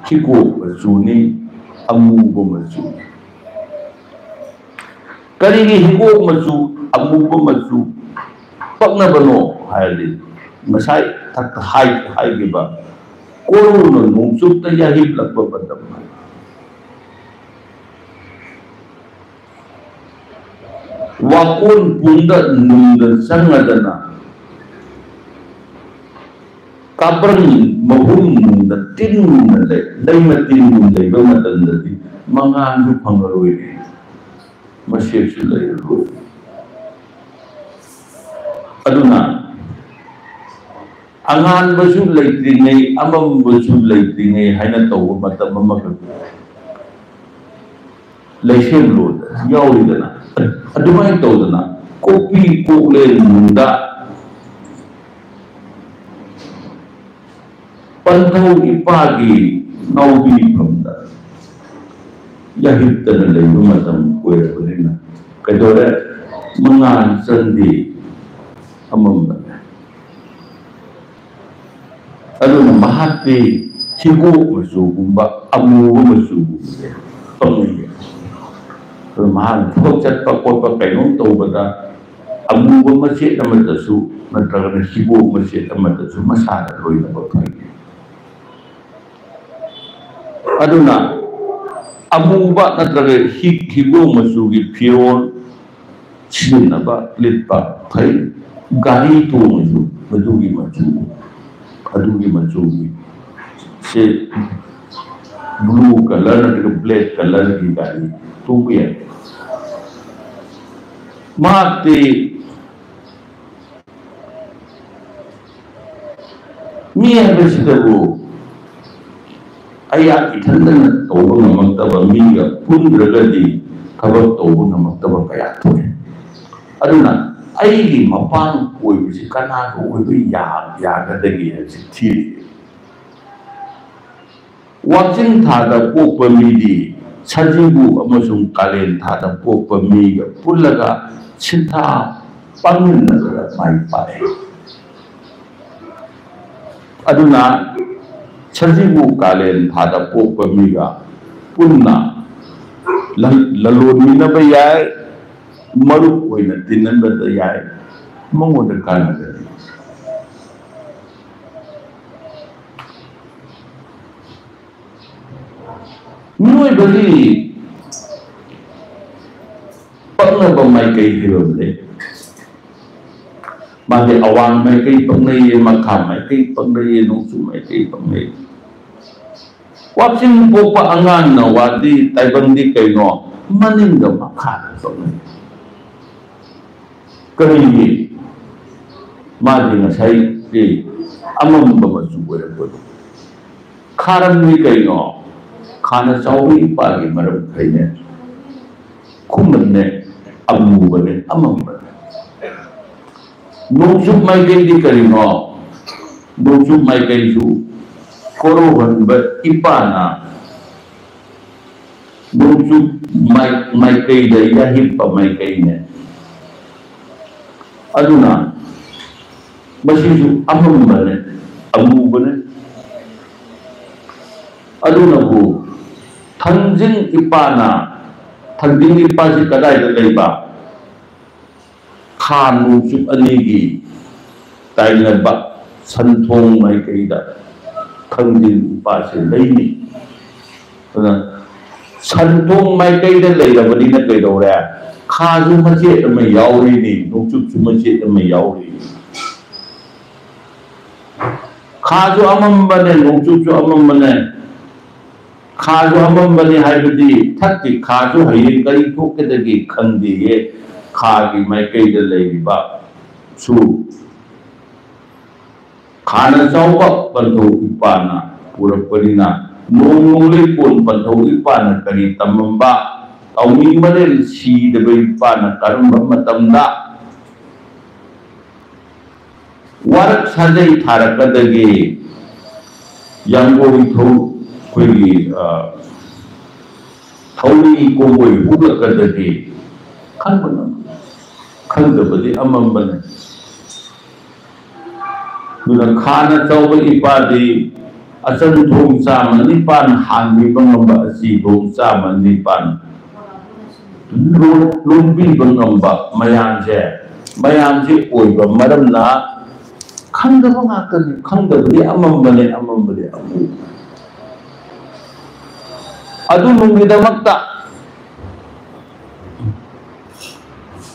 ꯍꯤꯒꯣꯛ ꯃꯆꯨꯅꯤ, ꯑꯃꯨꯕ ꯃꯆꯨꯅꯤ꯫ ꯀꯔꯤꯒꯤ ꯍꯤꯒꯣꯛ ꯃꯆꯨ, ꯑꯃꯨꯕ ꯃꯆꯨ ꯄꯛꯅꯕꯅꯣ ꯍꯥꯏꯔꯗꯤ, ꯉꯁꯥꯏ ꯊꯛꯇ ꯍꯥꯏ-, ꯍꯥꯏꯈꯤꯕ ꯀꯣꯔꯧꯅ ꯅꯣꯡꯆꯨꯞꯇ ꯌꯥꯍꯤꯞꯂꯛꯄ ꯃꯇꯝ, ꯋꯥꯀꯣꯟ ꯄꯨꯡꯗ ꯅꯨꯡꯗ ꯆꯪꯉꯗꯅ, ꯀꯥꯄ꯭ꯔꯪ ꯃꯍꯨꯝ ꯅꯨꯡꯗ ꯇꯤꯟ ꯅꯨꯡꯅ ꯂꯩ, ꯂꯩ ꯃꯇꯤꯟ ꯅꯨꯡ ꯂꯩꯕ ꯃꯇꯝꯗꯗꯤ ꯃꯉꯥꯜꯁꯨ ꯐꯪꯉꯔꯣꯏꯅꯦ, ꯃꯁꯦꯛꯁꯨ ꯂꯩꯔꯔꯣꯏ꯫ ꯑꯗꯨꯅ ꯑꯉꯥꯟꯕꯁꯨ ꯂꯩꯇ꯭ꯔꯤꯉꯩ, ꯑꯃꯝꯕꯁꯨ ꯂꯩꯇ꯭ꯔꯤꯉꯩ ꯍꯥꯏꯅ ꯇꯧꯕ ꯃꯇꯝ ꯑꯃꯈꯛ ꯂꯩꯁꯦꯝꯂꯣꯟꯗ ꯌꯥꯎꯔꯤꯗꯅ, ꯑꯗꯨꯃꯥꯏꯅ ꯇꯧꯗꯅ ꯀꯣꯛꯄꯤ ꯀꯣꯛꯂꯦꯟ ꯅꯨꯡꯗ ꯄꯟꯊꯧ ꯏꯄꯥꯒꯤ ꯉꯥꯎꯕꯤꯐꯝꯗ ꯌꯥꯍꯤꯞꯇꯅ ꯂꯩꯕ ꯃꯇꯝ ꯑꯣꯏꯔꯕꯅꯤꯅ ꯀꯩꯗꯧꯔꯦ? ꯃꯉꯥꯜ ꯆꯪꯗꯦ, ꯑꯃꯝꯕꯅꯦ꯫ ꯑꯗꯨꯅ ꯃꯍꯥꯛꯇꯤ ꯍꯤꯒꯣꯛ ꯃꯆꯨꯒꯨꯝꯕ, ꯑꯃꯨꯕ ꯃꯆꯨꯒꯨꯝꯕꯁꯦ ꯄꯛꯅꯩꯌꯦ꯫ ꯑꯗꯨ ꯃꯍꯥꯛꯅ ꯊꯕꯛ ꯆꯠꯄ ꯈꯣꯠꯄ ꯀꯩꯅꯣꯝ ꯇꯧꯕꯗ ꯑꯃꯨꯕ ꯃꯆꯦꯠ ꯑꯃꯗꯁꯨ ꯅꯠꯇ꯭ꯔꯒꯅ ꯍꯤꯒꯣꯛ ꯃꯆꯦꯠ ꯑꯃꯗꯁꯨ ꯃꯁꯥꯗ ꯂꯣꯏꯅꯕ ꯐꯪꯉꯤ꯫ ꯑꯗꯨꯅ ꯑꯃꯨꯕ ꯅꯠꯇ꯭ꯔꯒ ꯍꯤ-, ꯍꯤꯒꯣꯛ ꯃꯆꯨꯒꯤ ꯐꯤꯔꯣꯜ ꯁꯤꯖꯤꯟꯅꯕ, ꯂꯤꯠꯄ ꯐꯩ꯫ ꯒꯥꯔꯤ ꯇꯣꯡꯉꯁꯨ ꯃꯗꯨꯒꯤ ꯃꯆꯨ, ꯑꯗꯨꯒꯤ ꯃꯆꯨꯒꯤ ꯁꯦ blue colour ꯅꯠꯇ꯭ꯔꯒ black colourꯒꯤ ꯒꯥꯔꯤ ꯇꯣꯡꯕ ꯌꯥꯏ꯫ ꯃꯍꯥꯛꯇꯤ ꯃꯤ ꯍꯥꯏꯕꯁꯤꯗꯕꯨ ꯑꯩꯍꯥꯛ ꯏꯊꯟꯗꯅ ꯇꯧꯕ ꯉꯝꯃꯛꯇꯕ, ꯃꯤꯒ ꯄꯨꯟꯗ꯭ꯔꯒꯗꯤ ꯊꯕꯛ ꯇꯧꯕ ꯉꯝꯃꯛꯇꯕ ꯀꯌꯥ ꯊꯣꯛꯏ꯫ ꯑꯗꯨꯅ ꯑꯩꯒꯤ ꯃꯄꯥꯟ ꯑꯣꯏꯕꯁꯤ ꯀꯅꯥꯒ ꯑꯣꯏꯕ ꯌꯥ-, ꯌꯥꯒꯗꯒꯦ ꯍꯥꯏꯕꯁꯤ ꯊꯤꯔꯤ꯫ ꯋꯥꯛꯆꯤꯡ ꯊꯥꯗ ꯄꯣꯛꯄ ꯃꯤꯗꯤ ꯁꯖꯤꯕꯨ ꯑꯃꯁꯨꯡ ꯀꯥꯂꯦꯟ ꯊꯥꯗ ꯄꯣꯛꯄ ꯃꯤꯒ ꯄꯨꯜꯂꯒ ꯁꯤꯟꯊꯥ ꯄꯥꯡꯃꯤꯟꯅꯕꯗ ꯃꯥꯏ ꯄꯥꯛꯏ꯫ ꯑꯗꯨꯅ ꯁꯖꯤꯕꯨ ꯀꯥꯂꯦꯟ ꯊꯥꯗ ꯄꯣꯛꯄ ꯃꯤꯒ ꯄꯨꯟꯅ ꯂ-, ꯂꯂꯣꯟꯃꯤꯟꯅꯕ ꯌꯥꯏ, ꯃꯔꯨꯞ ꯑꯣꯏꯅ ꯇꯤꯟꯅꯕꯗ ꯌꯥꯏ, ꯃꯉꯣꯟꯗ ꯀꯥꯟꯅꯒꯅꯤ꯫ ꯃꯤꯑꯣꯏꯕꯒꯤ ꯄꯛꯅꯕ ꯃꯥꯏꯀꯩ ꯍꯥꯏꯕ ꯑꯃ ꯂꯩ꯫ ꯃꯥꯒꯤ ꯑꯋꯥꯡ ꯃꯥꯏꯀꯩ ꯄꯛꯅꯩꯌꯦ, ꯃꯈꯥ ꯃꯥꯏꯀꯩ ꯄꯛꯅꯩꯌꯦ, ꯅꯣꯡꯆꯨꯞ ꯃꯥꯏꯀꯩ ꯄꯛꯅꯩ꯫ ꯋꯥꯛꯆꯤꯡ ꯄꯣꯛꯄ ꯑꯉꯥꯡꯅ ꯋꯥꯗꯤ ꯇꯥꯏꯕꯪꯗꯤ ꯀꯩꯅꯣ? ꯃꯅꯤꯡꯒ ꯃꯈꯥꯗ ꯄꯛꯅꯩ꯫ ꯀꯔꯤꯒꯤ? ꯃꯥꯗꯤ ꯉꯁꯥꯏꯒꯤ ꯑꯃꯝꯕ ꯃꯆꯨ ꯑꯣꯏꯔꯛꯄꯗꯣ꯫ ꯈꯥꯔꯝꯗꯤ ꯀꯩꯅꯣ? ꯈꯥꯅ ꯆꯥꯎꯕ ꯏꯄꯥꯒꯤ ꯃꯔꯝ ꯈꯩꯅꯦ꯫ ꯈꯨꯃꯟꯅꯦ, ꯑꯃꯨꯕꯅꯦ, ꯑꯃꯝꯕꯅꯦ꯫ ꯅꯣꯡꯆꯨꯞ ꯃꯥꯏꯀꯩꯗꯤ ꯀꯔꯤꯅꯣ? ꯅꯣꯡꯆꯨꯞ ꯃꯥꯏꯀꯩꯁꯨ ꯀꯣꯔꯧꯍꯟꯕ ꯏꯄꯥꯅ ꯅꯣꯡꯆꯨꯞ ꯃꯥꯏ-, ꯃꯥꯏꯀꯩꯗ ꯌꯥꯍꯤꯞꯄ ꯃꯥꯏꯀꯩꯅꯦ꯫ ꯑꯗꯨꯅ ꯃꯁꯤꯁꯨ ꯑꯃꯝꯕꯅꯦ, ꯑꯃꯨꯕꯅꯦ꯫ ꯑꯗꯨꯅꯕꯨ ꯊꯥꯡꯖꯤꯡ ꯏꯄꯥꯅ, ꯊꯥꯡꯖꯤꯡ ꯏꯄꯥꯁꯤ ꯀꯗꯥꯏꯗ ꯂꯩꯕ? ꯈꯥ ꯅꯣꯡꯆꯨꯞ ꯑꯅꯤꯒꯤ ꯇꯥꯏꯅꯕ ꯁꯟꯊꯣꯡ ꯃꯥꯏꯀꯩꯗ ꯊꯥꯡꯖꯤꯡ ꯏꯄꯥꯁꯤ ꯂꯩꯅꯤ꯫ ꯑꯗꯨꯅ ꯁꯟꯊꯣꯡ ꯃꯥꯏꯀꯩꯗ ꯂꯩꯔꯕꯅꯤꯅ ꯀꯩꯗꯧꯔꯦ? ꯈꯥꯁꯨ ꯃꯆꯦꯠ ꯑꯃ ꯌꯥꯎꯔꯤꯅꯤ, ꯅꯣꯡꯆꯨꯞꯁꯨ ꯃꯆꯦꯠ ꯑꯃ ꯌꯥꯎꯔꯤꯅꯤ꯫ ꯈꯥꯁꯨ ꯑꯃꯝꯕꯅꯦ, ꯅꯣꯡꯆꯨꯞꯁꯨ ꯑꯃꯝꯕꯅꯦ꯫ ꯈꯥꯁꯨ ꯑꯃꯝꯕꯅꯤ ꯍꯥꯏꯕꯗꯤ ꯊꯛꯀꯤ ꯈꯥꯁꯨ ꯍꯌꯦꯡ ꯀꯔꯤ ꯊꯣꯛꯀꯗꯒꯦ ꯈꯪꯗꯦꯌꯦ꯫ ꯈꯥꯒꯤ ꯃꯥꯏꯀꯩꯗ ꯂꯩꯔꯤꯕ ꯁꯨ ꯈꯥꯅ ꯆꯥꯎꯕ ꯄꯟꯊꯧ ꯏꯄꯥꯅ ꯄꯨꯔꯛꯄꯅꯤꯅ ꯅꯣꯡ ꯅꯣꯡꯂꯩ ꯀꯣꯟ ꯄꯟꯊꯧ ꯏꯄꯥꯅ ꯀꯔꯤ ꯇꯝꯃꯝꯕ? ꯊꯧꯃꯤ ꯃꯔꯦꯜ ꯁꯤꯗꯕ ꯏꯄꯥꯅ ꯀꯔꯝꯕ ꯃꯇꯝꯗ ꯋꯥꯔꯛ ꯁꯥꯖꯩ ꯊꯥꯔꯛꯀꯗꯒꯦ? ꯌꯥꯡꯒꯣꯏ ꯊꯧ-, ꯑꯩꯈꯣꯏꯒꯤ, ꯑ, ꯊꯧꯔꯤ ꯀꯣꯡꯒꯣꯏ ꯍꯨꯛꯂꯛꯀꯗꯒꯦ? ꯈꯟꯕ ꯉꯝ-, ꯈꯪꯗꯕꯗꯤ ꯑꯃꯝꯕꯅꯤ꯫ ꯑꯗꯨꯅ ꯈꯥꯅ ꯆꯥꯎꯕ ꯏꯄꯥꯗꯤ ꯑꯆꯟ ꯊꯣꯡ ꯆꯥꯝꯃ ꯅꯤꯄꯥꯟ ꯍꯥꯟꯕꯤꯕ ꯉꯝꯕ, ꯑꯆꯤ ꯊꯣꯡ ꯆꯥꯝꯃ ꯅꯤꯄꯥꯟ ꯂꯣꯟ-, ꯂꯣꯟꯕꯤꯕ ꯉꯝꯕ ꯃꯌꯥꯝꯁꯦ, ꯃꯌꯥꯝꯁꯦ ꯑꯣꯏꯕ ꯃꯔꯝꯅ ꯈꯪꯗꯕ ꯉꯥꯛꯇꯅꯤ꯫ ꯈꯪꯗꯕꯗꯤ ꯑꯃꯝꯕꯅꯦ, ꯑꯃꯝꯕꯗꯤ ꯑꯃꯝꯕꯅꯦ꯫ ꯑꯗꯨ ꯅꯨꯡꯒꯤꯗꯃꯛꯇ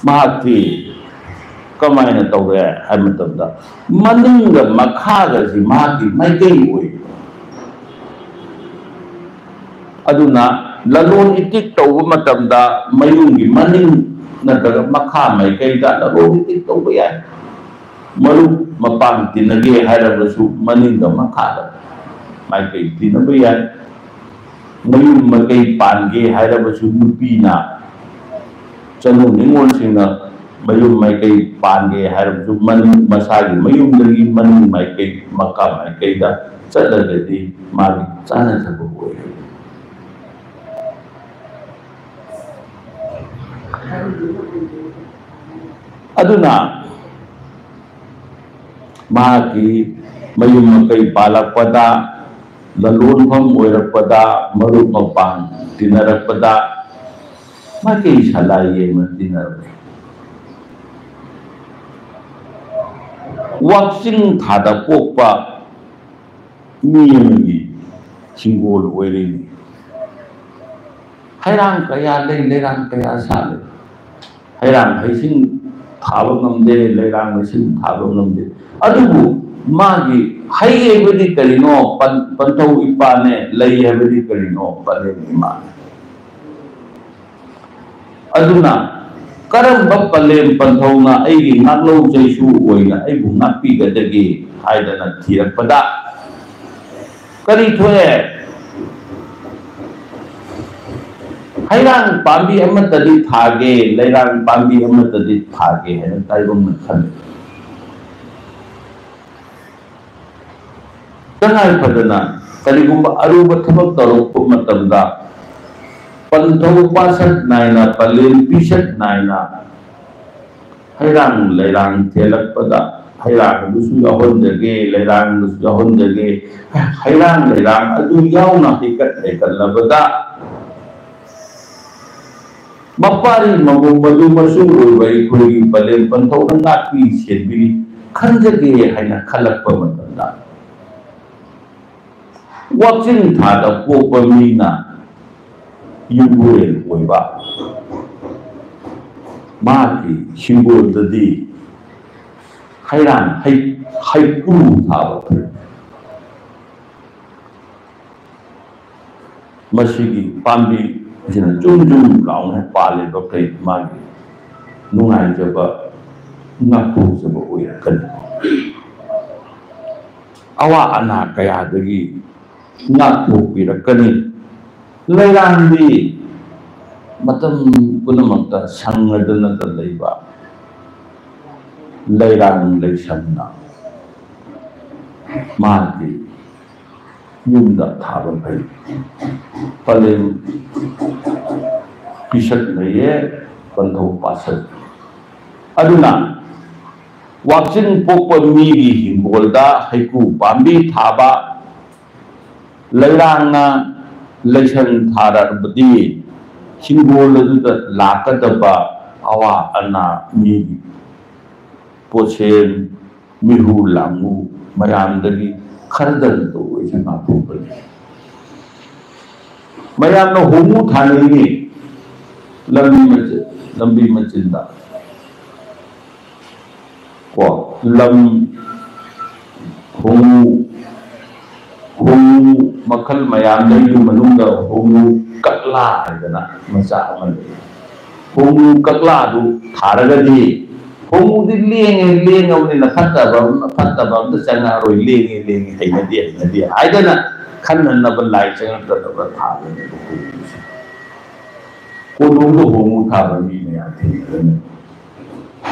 ꯃꯍꯥꯛꯇꯤ ꯀꯃꯥꯏꯅ ꯇꯧꯔꯦ ꯍꯥꯏꯕ ꯃꯇꯝꯗ, ꯃꯅꯤꯡꯒ ꯃꯈꯥꯒꯁꯤ ꯃꯍꯥꯛꯀꯤ ꯃꯥꯏꯀꯩ ꯑꯣꯏ꯫ ꯑꯗꯨꯅ ꯂꯂꯣꯟ ꯏꯇꯤꯛ ꯇꯧꯕ ꯃꯇꯝꯗ ꯃꯌꯨꯝꯒꯤ ꯃꯅꯤꯡ ꯅꯠꯇ꯭ꯔꯒ ꯃꯈꯥ ꯃꯥꯏꯀꯩꯗ ꯂꯂꯣꯟ ꯏꯇꯤꯛ ꯇꯧꯕ ꯌꯥꯏ꯫ ꯃꯔꯨꯞ ꯃꯄꯥꯡ ꯇꯤꯟꯅꯒꯦ ꯍꯥꯏꯔꯕꯁꯨ ꯃꯅꯤꯡꯒ ꯃꯈꯥꯗ ꯃꯥꯏꯀꯩ ꯇꯤꯟꯅꯕ ꯌꯥꯏ꯫ ꯃꯌꯨꯝ ꯃꯀꯩ ꯄꯥꯟꯒꯦ ꯍꯥꯏꯔꯕꯁꯨ ꯅꯨꯄꯤꯅ ꯆꯅꯨ ꯅꯤꯉꯣꯜꯁꯤꯡꯅ ꯃꯌꯨꯝ ꯃꯥꯏꯀꯩ ꯄꯥꯟꯒꯦ ꯍꯥꯏꯔꯕꯁꯨ ꯃꯅꯤꯡ, ꯃꯁꯥꯒꯤ ꯃꯌꯨꯝꯗꯒꯤ ꯃꯅꯤꯡ ꯃꯥꯏꯀꯩ, ꯃꯈꯥ ꯃꯥꯏꯀꯩꯗ ꯆꯠꯂꯒꯗꯤ ꯃꯥꯒꯤ ꯆꯥꯅ ꯊꯛꯄ ꯑꯣꯏꯔꯦ꯫ ꯑꯗꯨꯅ ꯃꯍꯥꯛꯀꯤ ꯃꯌꯨꯝ ꯃꯀꯩ ꯄꯥꯜꯂꯛꯄꯗ, ꯂꯂꯣꯟꯐꯝ ꯑꯣꯏꯔꯛꯄꯗ, ꯃꯔꯨꯞ ꯃꯄꯥꯡ ꯇꯤꯟꯅꯔꯛꯄꯗ ꯃꯥꯏꯀꯩ ꯁꯂꯥꯏ ꯌꯦꯡꯅ ꯇꯤꯟꯅꯔꯛꯏ꯫ ꯋꯥꯛꯆꯤꯡ ꯊꯥꯗ ꯄꯣꯛꯄ ꯃꯤ ꯑꯃꯒꯤ ꯍꯤꯡꯒꯣꯜ ꯑꯣꯏꯔꯤꯅꯤ꯫ ꯍꯩꯔꯥꯡ ꯀꯌꯥ ꯂꯩ, ꯂꯩꯔꯥꯡ ꯀꯌꯥ ꯁꯥꯠꯂꯤ꯫ ꯍꯩꯔꯥꯡ ꯍꯩꯁꯤꯡ ꯊꯥꯕ ꯉꯝꯗꯦ, ꯂꯩꯔꯥꯡ ꯍꯩꯁꯤꯡ ꯊꯥꯕ ꯉꯝꯗꯦ꯫ ꯑꯗꯨꯕꯨ ꯃꯥꯒꯤ ꯍꯩ ꯍꯥꯏꯕꯗꯤ ꯀꯔꯤꯅꯣ? ꯄꯟ-, ꯄꯟꯊꯧ ꯏꯄꯥꯅꯦ꯫ ꯂꯩ ꯍꯥꯏꯕꯗꯤ ꯀꯔꯤꯅꯣ? ꯄꯂꯦꯝ ꯏꯃꯥꯅꯦ꯫ ꯑꯗꯨꯅ ꯀꯔꯝꯕ ꯄꯂꯦꯝ ꯄꯟꯊꯧꯅ ꯑꯩꯒꯤ ꯉꯥꯛꯂꯧ ꯆꯩꯁꯨ ꯑꯣꯏꯅ ꯑꯩꯕꯨ ꯉꯥꯛꯄꯤꯒꯗꯒꯦ ꯍꯥꯏꯗꯅ ꯊꯤꯔꯛꯄꯗ ꯀꯔꯤ ꯊꯣꯛꯑꯦ? ꯍꯩꯔꯥꯡ ꯄꯥꯝꯕꯤ ꯑꯃꯠꯇꯗꯤ ꯊꯥꯒꯦ, ꯂꯩꯔꯥꯡ ꯄꯥꯝꯕꯤ ꯑꯃꯠꯇꯗꯤ ꯊꯥꯒꯦ ꯍꯥꯏꯅ ꯇꯥꯏꯕꯪꯅ ꯈꯜꯂꯤ꯫ ꯇꯉꯥꯏ ꯐꯗꯅ ꯀꯔꯤꯒꯨꯝꯕ ꯑꯔꯨꯕ ꯊꯕꯛ ꯇꯧꯔꯛꯄ ꯃꯇꯝꯗ ꯄꯟꯊꯧ ꯄꯥꯁꯠ ꯅꯥꯏꯅ, ꯄꯂꯦꯝ ꯄꯤꯁꯠ ꯅꯥꯏꯅ ꯍꯩꯔꯥꯡ ꯂꯩꯔꯥꯡ ꯊꯦꯜꯂꯛꯄꯗ ꯍꯩꯔꯥꯡꯗꯨꯁꯨ ꯌꯥꯎꯍꯟꯖꯒꯦ, ꯂꯩꯔꯥꯡꯗꯨꯁꯨ ꯌꯥꯎꯍꯟꯖꯒꯦ, ꯍꯩꯔꯥꯡ ꯂꯩꯔꯥꯡ ꯑꯗꯨ ꯌꯥꯎꯅ ꯍꯩꯀꯠ ꯍꯩꯀꯠꯂꯕꯗ ꯃꯄꯥꯔꯤ ꯃꯃꯨꯡ ꯃꯗꯨ ꯃꯆꯨ ꯑꯣꯏꯕ ꯑꯩꯈꯣꯏꯒꯤ ꯄꯂꯦꯝ ꯄꯟꯊꯧꯅ ꯉꯥꯛꯄꯤ ꯁꯦꯟꯕꯤꯔꯤ ꯈꯟꯖꯒꯦ ꯍꯥꯏꯅ ꯈꯜꯂꯛꯄ ꯃꯇꯝꯗ, ꯋꯥꯛꯆꯤꯟ ꯊꯥꯗ ꯄꯣꯛꯄ ꯃꯤꯅ ꯌꯨꯝꯕꯨꯔꯦꯜ ꯑꯣꯏꯕ, ꯃꯍꯥꯛꯀꯤ ꯍꯤꯡꯒꯣꯜꯗꯗꯤ ꯍꯩꯔꯥꯡ ꯍꯩ-, ꯍꯩꯀ꯭ꯔꯨ ꯊꯥꯕ ꯐꯩ꯫ ꯃꯁꯤꯒꯤ ꯄꯥꯝꯕꯤ ꯑꯁꯤꯅ ꯖꯨꯝ ꯖꯨꯝ ꯂꯥꯎꯅ ꯄꯥꯜꯂꯤꯕ ꯀꯩ ꯃꯥꯒꯤ ꯅꯨꯡꯉꯥꯏꯖꯕ, ꯉꯥꯛꯊꯣꯛꯆꯕ ꯑꯣꯏꯔꯛꯀꯅꯤ꯫ ꯑꯋꯥ ꯑꯅꯥ ꯀꯌꯥꯗꯒꯤ ꯉꯥꯛꯊꯣꯛꯄꯤꯔꯛꯀꯅꯤ꯫ ꯂꯩꯔꯥꯡꯗꯤ ꯃꯇꯝ ꯄꯨꯝꯅꯃꯛꯇ ꯁꯪꯉꯗꯅꯇ ꯂꯩꯕ ꯂꯩꯔꯥꯡ ꯂꯩꯁꯪꯅ ꯃꯥꯒꯤ ꯌꯨꯝꯗ ꯊꯥꯕ ꯐꯩ꯫ ꯄꯂꯦꯝ ꯄꯤꯁꯛ ꯂꯩꯌꯦ, ꯄꯟꯊꯧ ꯄꯥꯁꯛ꯫ ꯑꯗꯨꯅ ꯋꯥꯛꯆꯤꯟ ꯄꯣꯛꯄ ꯃꯤꯒꯤ ꯍꯤꯡꯒꯣꯜꯗ ꯍꯩꯀ꯭ꯔꯨ ꯄꯥꯝꯕꯤ ꯊꯥꯕ, ꯂꯩꯔꯥꯡꯅ ꯂꯩꯁꯪ ꯊꯥꯔꯕꯗꯤ ꯍꯤꯡꯒꯣꯜ ꯑꯗꯨꯗ ꯂꯥꯛꯀꯗꯕ ꯑꯋꯥ ꯑꯅꯥ, ꯃꯤꯒꯤ ꯄꯣꯠꯁꯦꯝ, ꯃꯤꯍꯨ ꯂꯥꯡꯃꯨ ꯃꯌꯥꯝꯗꯒꯤ ꯈꯔꯗꯪꯇ ꯑꯣꯏꯁꯨ ꯉꯥꯛꯊꯣꯛꯄꯅꯤ꯫ ꯃꯌꯥꯝꯅ ꯍꯣꯡꯉꯨ ꯊꯥꯅꯔꯤꯅꯤ ꯂꯝꯕꯤ ꯃꯆꯤꯟ-, ꯂꯝꯕꯤ ꯃꯆꯤꯟꯗ꯫ ꯀꯣ, ꯂꯝ ꯍꯣꯡꯉꯨ, ꯍꯣꯡꯉꯨ ꯃꯈꯜ ꯃꯌꯥꯝꯗꯒꯤ ꯃꯅꯨꯡꯗ ꯍꯣꯡꯉꯨ ꯀꯛꯂꯥ ꯍꯥꯏꯗꯅ ꯃꯆꯥ ꯑꯃ ꯂꯩ꯫ ꯍꯣꯡꯉꯨ ꯀꯛꯂꯥꯗꯨ ꯊꯥꯔꯒꯗꯤ ꯍꯣꯡꯉꯨꯗꯤ ꯂꯦꯡꯉꯦ, ꯂꯦꯡꯉꯕꯅꯤꯅ ꯐꯠꯇꯕ ꯑꯃ, ꯐꯠꯇꯕ ꯑꯝꯇ ꯆꯪꯉꯛꯑꯔꯣꯏ, ꯂꯦꯡꯉꯦ, ꯂꯦꯡꯉꯦ, ꯍꯩꯅꯗꯦ, ꯍꯩꯅꯗꯦ ꯍꯥꯏꯗꯅ ꯈꯟꯅꯅꯕ ꯂꯥꯏ ꯆꯪꯉꯛꯇꯅꯕ ꯊꯥꯕꯅꯦꯕ ꯍꯣꯡꯉꯨꯁꯦ꯫ ꯀꯣꯅꯨꯡꯗ ꯍꯣꯡꯉꯨ ꯊꯥꯕ ꯃꯤ ꯃꯌꯥꯝ ꯊꯦꯡꯅꯒꯅꯤ꯫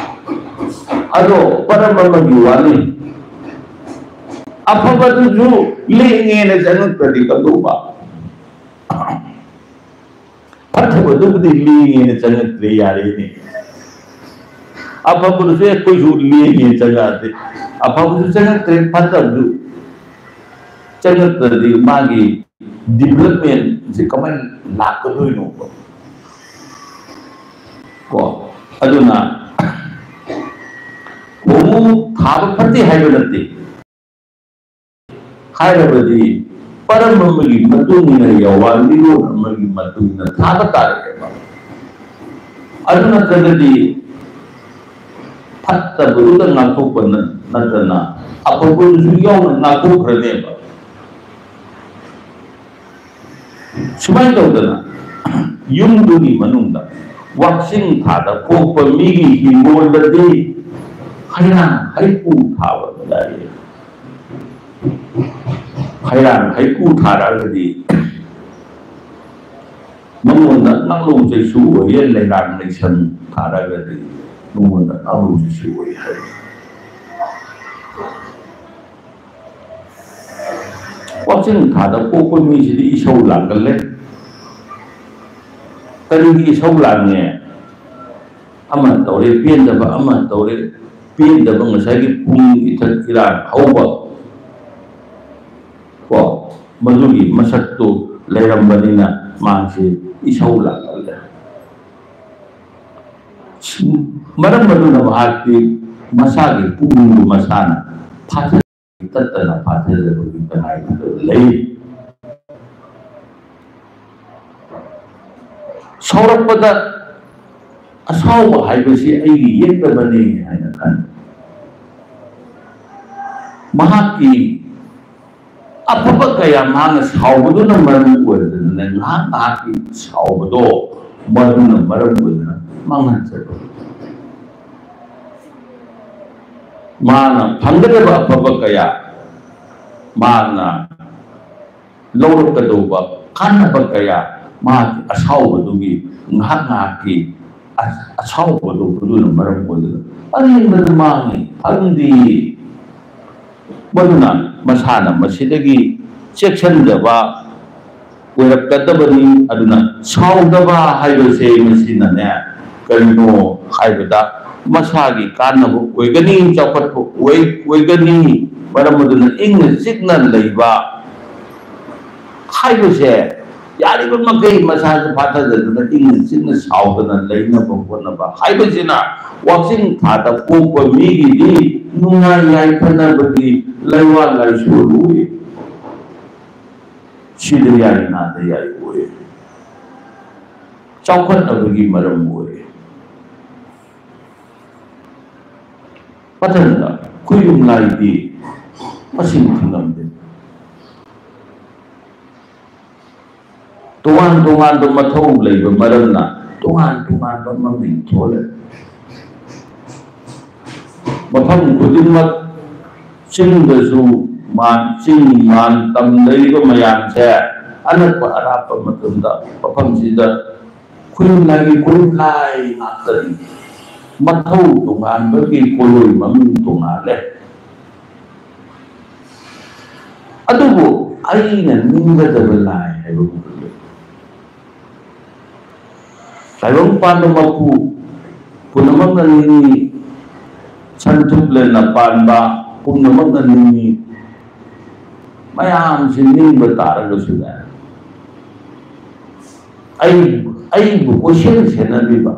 ꯑꯗꯣ ꯃꯔꯝ ꯑꯃꯒꯤ ꯋꯥꯅꯤ, ꯑꯐꯕꯗꯨꯁꯨ ꯂꯦꯡꯉꯦꯅ ꯆꯪꯉꯛꯇ꯭ꯔꯗꯤ ꯀꯝꯗꯧꯕ? ꯐꯠꯇꯕꯗꯨꯕꯨꯗꯤ ꯂꯦꯡꯉꯦꯅ ꯆꯪꯉꯛꯇ꯭ꯔꯦ, ꯌꯥꯔꯦꯅꯦ꯫ ꯑꯐꯕꯗꯨꯁꯨ ꯑꯩꯈꯣꯏꯁꯨ ꯂꯦꯡꯉꯦꯅ ꯆꯪꯉꯛꯑꯗꯤ, ꯑꯐꯕꯁꯨ ꯆꯪꯉꯛꯇ꯭ꯔꯦ, ꯐꯠꯇꯕꯁꯨ ꯆꯪꯉꯛꯇ꯭ꯔꯗꯤ ꯃꯥꯒꯤ ꯗꯤꯕꯂꯞꯃꯦꯟꯁꯦ ꯀꯃꯥꯏꯅ ꯂꯥꯛꯀꯗꯣꯏꯅꯣꯕ? ꯀꯣ, ꯑꯗꯨꯅ ꯍꯣꯃꯣ ꯊꯥꯕ ꯐꯠꯇꯦ ꯍꯥꯏꯕ ꯅꯠꯇꯦ꯫ ꯍꯥꯏꯔꯕꯗꯤ ꯄꯔꯝ ꯑꯃꯒꯤ ꯃꯇꯨꯡ ꯏꯟꯅ ꯌꯥꯋꯥ ꯂꯤꯔꯣꯟ ꯑꯃꯒꯤ ꯃꯇꯨꯡ ꯏꯟꯅ ꯊꯥꯕ ꯇꯥꯔꯛꯑꯦꯕ꯫ ꯑꯗꯨ ꯅꯠꯇ꯭ꯔꯒꯗꯤ ꯐꯠꯇꯕꯗꯨꯗ ꯉꯥꯛꯊꯣꯛꯄ ꯅꯠ-, ꯅꯠꯇꯅ ꯑꯐꯕꯗꯨꯁꯨ ꯌꯥꯎꯅ ꯉꯥꯛꯊꯣꯛꯈ꯭ꯔꯅꯦꯕ꯫ ꯁꯨꯃꯥꯏꯅ ꯇꯧꯗꯅ ꯌꯨꯝꯗꯨꯒꯤ ꯃꯅꯨꯡꯗ ꯋꯥꯛꯆꯤꯡ ꯊꯥꯗ ꯄꯣꯛꯄ ꯃꯤꯒꯤ ꯍꯤꯡꯒꯣꯜꯗꯗꯤ ꯍꯩꯔꯥꯡ ꯍꯩꯀꯨ ꯊꯥꯕ ꯌꯥꯏ꯫ ꯍꯩꯔꯥꯡ ꯍꯩꯀꯨ ꯊꯥꯔꯛꯑꯒꯗꯤ ꯃꯉꯣꯟꯗ ꯉꯥꯛꯂꯧ ꯆꯩꯁꯨ ꯑꯣꯏꯌꯦ, ꯂꯩꯔꯥꯡ ꯂꯩꯁꯟ ꯊꯥꯔꯛꯑꯒꯗꯤ ꯃꯉꯣꯟꯗ ꯉꯥꯛꯂꯧ ꯆꯩꯁꯨ ꯑꯣꯏ ꯍꯥꯏ꯫ ꯋꯥꯛꯆꯤꯡ ꯊꯥꯗ ꯄꯣꯛꯄ ꯃꯤꯁꯤꯗꯤ ꯏꯁꯧ ꯂꯥꯡꯒꯜꯂꯦ꯫ ꯀꯔꯤꯒꯤ ꯏꯁꯧ ꯂꯥꯡꯉꯦ? ꯑꯃ ꯇꯧꯔꯦ ꯄꯦꯟꯗꯕ, ꯑꯃ ꯇꯧꯔꯦ ꯄꯦꯟꯗꯕ, ꯉꯁꯥꯏꯒꯤ ꯄꯨꯡ ꯏꯊꯛ ꯏꯔꯥꯡ ꯍꯧꯕ, ꯀꯣ, ꯃꯗꯨꯒꯤ ꯃꯁꯛꯇꯨ ꯂꯩꯔꯝꯕꯅꯤꯅ ꯃꯥꯁꯤ ꯏꯁꯧ ꯂꯥꯡꯒꯜꯂꯦ꯫ ꯃꯔꯝ ꯑꯗꯨꯅ ꯃꯍꯥꯛꯇꯤ ꯃꯁꯥꯒꯤ ꯄꯨꯛꯅꯤꯡꯕꯨ ꯃꯁꯥꯅ ꯐꯥꯊ-, ꯇꯠꯇꯅ ꯐꯥꯊꯖꯕꯒꯤ ꯇꯉꯥꯏ ꯐꯗꯕ ꯂꯩ꯫ ꯁꯥꯎꯔꯛꯄꯗ ꯑꯁꯥꯎꯕ ꯍꯥꯏꯕꯁꯤ ꯑꯩꯒꯤ ꯌꯦꯛꯅꯕꯅꯤ ꯍꯥꯏꯅ ꯈꯟ-, ꯃꯍꯥꯛꯀꯤ ꯑꯐꯕ ꯀꯌꯥ ꯃꯍꯥꯛꯅ ꯁꯥꯎꯕꯗꯨꯅ ꯃꯔꯝ ꯑꯣꯏꯔꯗꯅ ꯉꯥꯏꯍꯥꯛ ꯉꯥꯏꯍꯥꯛꯀꯤ ꯁꯥꯎꯕꯗꯣ ꯃꯗꯨꯅ ꯃꯔꯝ ꯑꯣꯏꯗꯨꯅ ꯃꯥꯡꯍꯟꯖꯕ꯫ ꯃꯥꯅ ꯐꯪꯒꯗꯕ ꯑꯐꯕ ꯀꯌꯥ, ꯃꯥꯅ ꯂꯧꯔꯛꯀꯗꯧꯕ ꯀꯥꯟꯅꯕ ꯀꯌꯥ ꯃꯥꯒꯤ ꯑꯁꯥꯎꯕꯗꯨꯒꯤ ꯉꯥꯏꯍꯥꯛ ꯉꯥꯏꯍꯥꯛꯀꯤ ꯑ-, ꯑꯁꯥꯎꯕꯗꯣ ꯑꯗꯨꯅ ꯃꯔꯝ ꯑꯣꯏꯗꯨꯅ ꯑꯔꯦꯝꯕꯗ ꯃꯥꯡꯉꯤ, ꯐꯪꯗꯦ꯫ ꯃꯗꯨꯅ ꯃꯁꯥꯅ ꯃꯁꯤꯗꯒꯤ ꯆꯦꯛꯁꯤꯟꯖꯕ ꯑꯣꯏꯔꯛꯀꯗꯕꯅꯤ꯫ ꯑꯗꯨꯅ ꯁꯥꯎꯗꯕ ꯍꯥꯏꯕꯁꯦ ꯃꯁꯤꯅꯅꯦ, ꯀꯔꯤꯅꯣ ꯍꯥꯏꯕꯗ ꯃꯁꯥꯒꯤ ꯀꯥꯟꯅꯕ ꯑꯣꯏꯒꯅꯤ, ꯆꯥꯎꯈꯠꯄ ꯑꯣꯏ-, ꯑꯣꯏꯒꯅꯤ꯫ ꯃꯔꯝ ꯑꯗꯨꯅ ꯏꯪꯅ ꯆꯤꯛꯅ ꯂꯩꯕ ꯍꯥꯏꯕꯁꯦ ꯌꯥꯔꯤꯕ ꯃꯈꯩ ꯃꯁꯥꯁꯦ ꯐꯥꯊꯖꯗꯨꯅ ꯏꯪꯅ ꯆꯤꯛꯅ ꯁꯥꯎꯗꯅ ꯂꯩꯅꯕ ꯍꯣꯠꯅꯕ ꯍꯥꯏꯕꯁꯤꯅ ꯋꯥꯛꯆꯤꯡ ꯊꯥꯗ ꯄꯣꯛꯄ ꯃꯤꯒꯤꯗꯤ ꯅꯨꯡꯉꯥꯏ ꯌꯥꯏꯐꯅꯕꯒꯤ ꯂꯩꯋꯥ ꯂꯥꯏꯁꯣꯜ ꯑꯣꯏ꯫ ꯁꯤꯗ ꯌꯥꯏ, ꯅꯥꯗ ꯌꯥꯏ ꯑꯣꯏ꯫ ꯆꯥꯎꯈꯠꯅꯕꯒꯤ ꯃꯔꯝ ꯑꯣꯏ꯫ ꯃꯊꯪꯗ ꯈꯨꯌꯨꯝ ꯂꯥꯏꯗꯤ ꯃꯁꯤꯡ ꯊꯤꯉꯝꯗꯦ꯫ ꯇꯣꯉꯥꯟ ꯇꯣꯉꯥꯟꯕ ꯃꯊꯧ ꯂꯩꯕ ꯃꯔꯝꯅ ꯇꯣꯉꯥꯟ ꯇꯣꯉꯥꯟꯕ ꯃꯃꯤꯡ ꯊꯣꯜꯂꯦ꯫ ꯃꯐꯝ ꯈꯨꯗꯤꯡꯃꯛ ꯆꯤꯡꯗꯁꯨ ꯃꯥꯟ, ꯆꯤꯡ ꯃꯥꯟ ꯇꯝ ꯂꯩꯔꯤꯕ ꯃꯌꯥꯝꯁꯦ ꯑꯅꯛꯄ ꯑꯔꯥꯞꯄ ꯃꯇꯝꯗ ꯃꯐꯝꯁꯤꯗ ꯈꯨꯌꯨꯝ ꯂꯥꯏꯒꯤ ꯈꯨꯌꯨꯝ ꯂꯥꯏ ꯉꯥꯛꯇꯅꯤ꯫ ꯃꯊꯧ ꯇꯣꯉꯥꯟꯕꯒꯤ ꯀꯣꯂꯣꯏ ꯃꯃꯤꯡ ꯇꯣꯉꯥꯜꯂꯦ꯫ ꯑꯗꯨꯕꯨ ꯑꯩꯅ ꯅꯤꯡꯒꯗꯕ ꯂꯥꯏ ꯍꯥꯏꯕ ꯑꯃ ꯂꯩ꯫ ꯇꯥꯏꯕꯪ ꯄꯥꯟꯕ ꯃꯄꯨ ꯄꯨꯝꯅꯃꯛꯅ ꯅꯤꯡꯏ, ꯁꯟ ꯊꯨꯞꯂꯦꯟꯅ ꯄꯥꯟꯕ ꯄꯨꯝꯅꯃꯛꯅ ꯅꯤꯡꯏ꯫ ꯃꯌꯥꯝꯁꯤ ꯅꯤꯡꯕ ꯇꯥꯔꯒꯁꯨꯅꯦ, ꯑꯩ, ꯑꯩꯕꯨ ꯀꯣꯏꯁꯦꯟ ꯁꯦꯟꯅꯕꯤꯕ,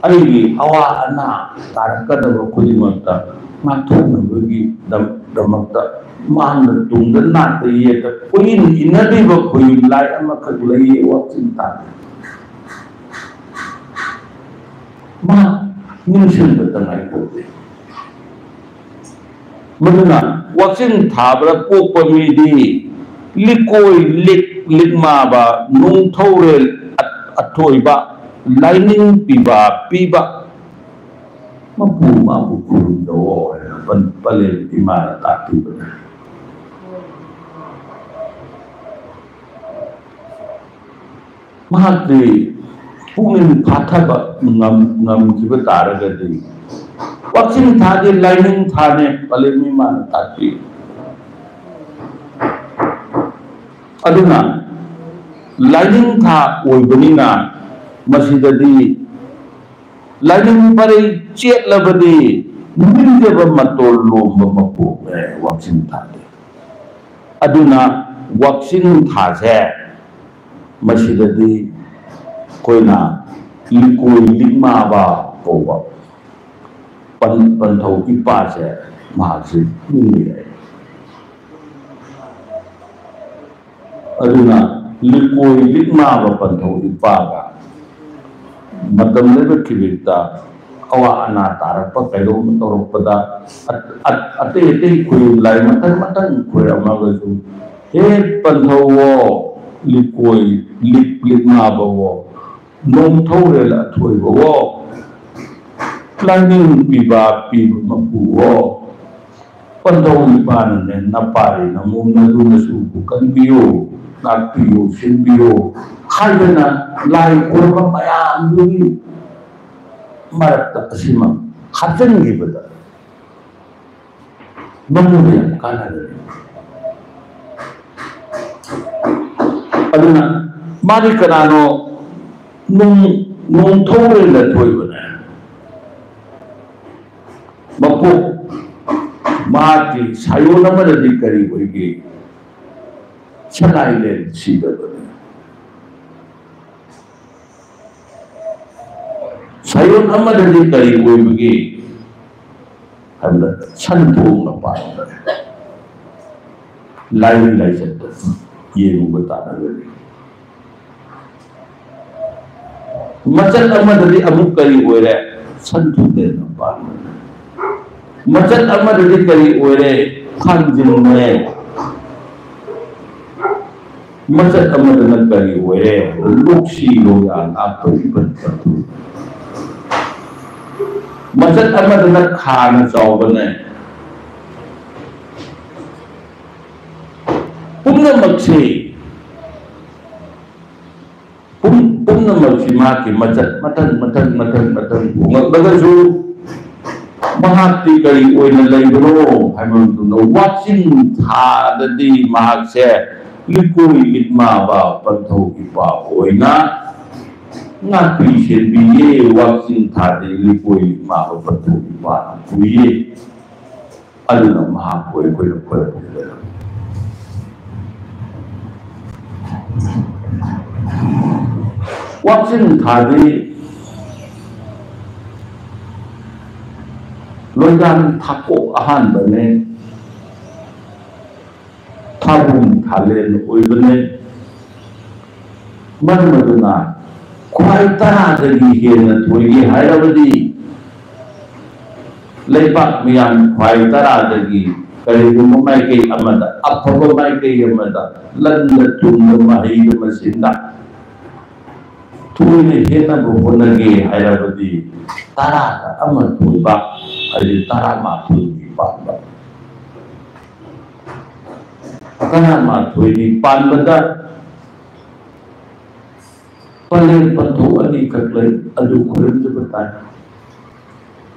ꯑꯩꯒꯤ ꯑꯋꯥ ꯑꯅꯥ ꯇꯥꯔꯛꯀꯗꯕ ꯈꯨꯗꯤꯡꯃꯛꯇ ꯉꯥꯛꯊꯣꯛꯅꯕꯒꯤꯗꯃꯛꯇ ꯃꯥꯡꯗ ꯇꯨꯡꯗ ꯅꯥꯛꯇ ꯌꯦꯠꯇ ꯀꯣꯏꯏꯟ ꯏꯟꯅꯕꯤꯕ ꯈꯣꯏꯌꯨꯝ ꯂꯥꯏ ꯑꯃꯈꯛ ꯂꯩꯌꯦ ꯋꯥꯛꯆꯤꯡ ꯊꯥꯗ꯫ ꯃꯥ ꯅꯤꯡꯁꯤꯡꯕ ꯇꯉꯥꯏ ꯐꯗꯦ꯫ ꯃꯗꯨꯅ ꯋꯥꯛꯆꯤꯟ ꯊꯥꯕꯗ ꯄꯣꯛꯄ ꯃꯤꯗꯤ ꯂꯤꯀꯣꯏ ꯂꯤꯛ ꯂꯤꯛꯃꯥꯕ, ꯅꯨꯡꯊꯧꯔꯦꯜ ꯑ-, ꯑꯊꯣꯏꯕ, ꯂꯥꯏꯅꯤꯡ ꯄꯤꯕ ꯄꯤꯕ, ꯃꯄꯨ ꯃꯥꯕꯨ ꯈꯨꯔꯨꯝꯖꯧꯑꯣ ꯍꯥꯏꯅ ꯄꯟ-, ꯄꯂꯦꯝ ꯏꯃꯥꯅ ꯇꯥꯛꯄꯤꯕꯅꯤ꯫ ꯃꯍꯥꯛꯇꯤ ꯄꯨꯛꯅꯤꯡ ꯐꯥꯊꯕ ꯉꯝ-, ꯉꯝꯈꯤꯕ ꯇꯥꯔꯒꯗꯤ, ꯋꯥꯛꯆꯤꯡ ꯊꯥꯗꯤ ꯂꯥꯏꯅꯤꯡ ꯊꯥꯅꯦ, ꯄꯂꯦꯝ ꯏꯃꯥꯅ ꯇꯥꯛꯄꯤ꯫ ꯑꯗꯨꯅ ꯂꯥꯏꯅꯤꯡ ꯊꯥ ꯑꯣꯏꯕꯅꯤꯅ ꯃꯁꯤꯗꯗꯤ ꯂꯥꯏꯅꯤꯡ ꯄꯔꯩ ꯆꯦꯠꯂꯕꯗꯤ ꯅꯤꯡꯖꯕ ꯃꯇꯣꯜ ꯂꯣꯝꯕ ꯃꯄꯣꯛꯅꯦ ꯋꯥꯛꯆꯤꯡ ꯊꯥꯗꯤ꯫ ꯑꯗꯨꯅ ꯋꯥꯛꯆꯤꯡ ꯊꯥꯁꯦ ꯃꯁꯤꯗꯗꯤ ꯑꯩꯈꯣꯏꯅ ꯂꯤꯀꯣꯏ ꯂꯤꯛꯃꯥꯕ ꯀꯧꯕ ꯄꯟ-, ꯄꯟꯊꯧ ꯏꯄꯥꯁꯦ ꯃꯍꯥꯛꯁꯦ ꯄꯨꯔꯦ꯫ ꯑꯗꯨꯅ ꯂꯤꯀꯣꯏ ꯂꯤꯛꯃꯥꯕ ꯄꯟꯊꯧ ꯏꯄꯥꯒ ꯃꯇꯝ ꯂꯩꯕ ꯈꯤꯕꯤꯛꯇ ꯑꯋꯥ ꯑꯅꯥ ꯇꯥꯔꯛꯄ ꯀꯩꯗꯧꯕ ꯇꯧꯔꯛꯄꯗ ꯑ-, ꯑ-, ꯑꯇꯩ ꯑꯇꯩ ꯈꯨꯔꯨꯝ ꯂꯥꯏ ꯃꯊꯪ ꯃꯊꯪ ꯈꯨꯔꯨꯝꯃꯒꯁꯨ, "ꯍꯦ ꯄꯟꯊꯧꯋꯣ, ꯂꯤꯀꯣꯏ ꯂꯤꯛ ꯂꯤꯛꯃꯥꯕꯋꯣ, ꯅꯣꯡꯊꯧꯔꯦꯜ ꯑꯊꯣꯏꯕꯋꯣ, ꯂꯥꯏꯅꯤꯡ ꯄꯤꯕ ꯄꯤꯕ ꯃꯄꯨꯋꯣ, ꯄꯟꯊꯧ ꯏꯄꯥꯅꯅꯦ ꯅꯄꯥꯔꯤ ꯅꯃꯣꯝ ꯅꯇꯨ ꯅꯁꯨꯕꯨ ꯀꯟꯕꯤꯌꯨ, ꯉꯥꯛꯄꯤꯌꯨ, ꯁꯤꯟꯕꯤꯌꯨ" ꯍꯥꯏꯗꯅ ꯂꯥꯏ ꯈꯨꯔꯨꯝꯕ ꯃꯌꯥꯝꯗꯨꯒꯤ ꯃꯔꯛꯇ ꯑꯁꯤꯃ ꯍꯥꯞꯆꯤꯟꯈꯤꯕꯗ ꯃꯉꯣꯟꯗ ꯌꯥꯝ ꯀꯥꯟꯅꯒꯅꯤ꯫ ꯑꯗꯨꯅ ꯃꯥꯗꯤ ꯀꯅꯥꯅꯣ? ꯅꯣꯡ-, ꯅꯣꯡꯊꯧꯔꯦꯜ ꯑꯊꯣꯏꯕꯅꯦ꯫ ꯃꯄꯣꯛ ꯃꯍꯥꯛꯀꯤ ꯁꯥꯌꯣꯟ ꯑꯃꯗꯗꯤ ꯀꯔꯤ ꯑꯣꯏꯒꯦ? ꯁꯅꯥꯏꯂꯦꯟ ꯁꯤꯗꯕꯅꯤ꯫ ꯁꯥꯌꯣꯟ ꯑꯃꯗꯗꯤ ꯀꯔꯤ ꯑꯣꯏꯕꯒꯦ ꯍꯥꯏꯕꯗ ꯁꯟ ꯊꯣꯡꯅ ꯄꯥꯟꯕꯅꯦ꯫ ꯂꯥꯏꯅꯤꯡ ꯂꯥꯏꯆꯠꯇ ꯌꯦꯡꯉꯨꯕ ꯇꯥꯔꯒꯗꯤ ꯃꯆꯠ ꯑꯃꯗꯗꯤ ꯑꯃꯨꯛ ꯀꯔꯤ ꯑꯣꯏꯔꯦ? ꯁꯟ ꯊꯣꯡꯅ ꯄꯥꯟꯕꯅꯦ꯫ ꯃꯆꯠ ꯑꯃꯗꯗꯤ ꯀꯔꯤ ꯑꯣꯏꯔꯦ? ꯊꯥꯡꯖꯤꯡꯅꯦ꯫ ꯃꯆꯠ ꯑꯃꯗꯅ ꯀꯔꯤ ꯑꯣꯏꯔꯦ? ꯂꯣꯛꯁꯤ ꯂꯣꯌꯥ ꯉꯥꯛꯄ ꯏꯄꯠ ꯄꯠꯊꯨ꯫ ꯃꯆꯠ ꯑꯃꯗꯅ ꯈꯥꯅ ꯆꯥꯎꯕꯅꯦ꯫ ꯄꯨꯝꯅꯃꯛꯁꯤ, ꯄꯨꯝꯅꯃꯛꯁꯤ ꯃꯍꯥꯛꯀꯤ ꯃꯆꯠ ꯃꯊꯪ, ꯃꯊꯪ, ꯃꯊꯪ, ꯃꯊꯪ ꯍꯣꯡꯂꯛꯂꯒꯁꯨ, ꯃꯍꯥꯛꯇꯤ ꯀꯔꯤ ꯑꯣꯏꯅ ꯂꯩꯕꯅꯣ ꯍꯥꯏꯕ ꯃꯇꯝꯗ, ꯋꯥꯛꯆꯤꯡ ꯊꯥꯗꯗꯤ ꯃꯍꯥꯛꯁꯦ ꯂꯤꯀꯣꯏ ꯏꯃꯥꯕ ꯄꯟꯊꯧ ꯏꯄꯥ ꯑꯣꯏꯅ ꯉꯥꯛꯄꯤ ꯁꯦꯟꯕꯤꯌꯦ꯫ ꯋꯥꯛꯆꯤꯡ ꯊꯥꯗꯤ ꯂꯤꯀꯣꯏ ꯏꯃꯥꯕ ꯄꯟꯊꯧ ꯏꯄꯥꯅ ꯄꯨꯏꯌꯦ꯫ ꯑꯗꯨꯅ ꯃꯍꯥꯛꯄꯨ ꯑꯩꯈꯣꯏꯅ ꯈꯣꯏꯔꯝꯒꯗꯕ꯫ ꯋꯥꯛꯆꯤꯡ ꯊꯥꯗꯤ ꯂꯣꯏꯌꯥꯟ ꯊꯥꯀꯣꯛ ꯑꯍꯥꯟꯕꯅꯦ, ꯊꯥꯕꯨꯡ ꯊꯥꯂꯦꯟ ꯑꯣꯏꯕꯅꯦ꯫ ꯃꯔꯝ ꯑꯗꯨꯅ ꯈ꯭ꯋꯥꯏ ꯇꯔꯥꯗꯒꯤ ꯍꯦꯟꯅ ꯊꯣꯏꯒꯦ ꯍꯥꯏꯔꯕꯗꯤ, ꯂꯩꯕꯥꯛ ꯃꯤꯌꯥꯝ ꯈ꯭ꯋꯥꯏ ꯇꯔꯥꯗꯒꯤ ꯀꯔꯤꯒꯨꯝꯕ ꯃꯥꯏꯀꯩ ꯑꯃꯗ, ꯑꯐꯕ ꯃꯥꯏꯀꯩ ꯑꯃꯗ, ꯂꯟꯅ ꯊꯨꯝꯅ ꯃꯍꯩꯗ ꯃꯁꯤꯡꯗ ꯊꯣꯏꯅ ꯍꯦꯟꯅꯕ ꯍꯣꯠꯅꯒꯦ ꯍꯥꯏꯔꯕꯗꯤ, ꯇꯔꯥꯗ ꯑꯃ ꯊꯣꯏꯕ, ꯍꯥꯏꯗꯤ ꯇꯔꯥꯃꯥꯊꯣꯏꯒꯤ ꯄꯥꯟꯕ꯫ ꯇꯔꯥꯃꯥꯊꯣꯏꯒꯤ ꯄꯥꯟꯕꯗ ꯄꯂꯦꯝ ꯄꯟꯊꯧ ꯑꯅꯤꯈꯛ ꯂꯩ, ꯑꯗꯨ ꯈꯨꯔꯨꯝꯖꯕ ꯇꯥꯏ꯫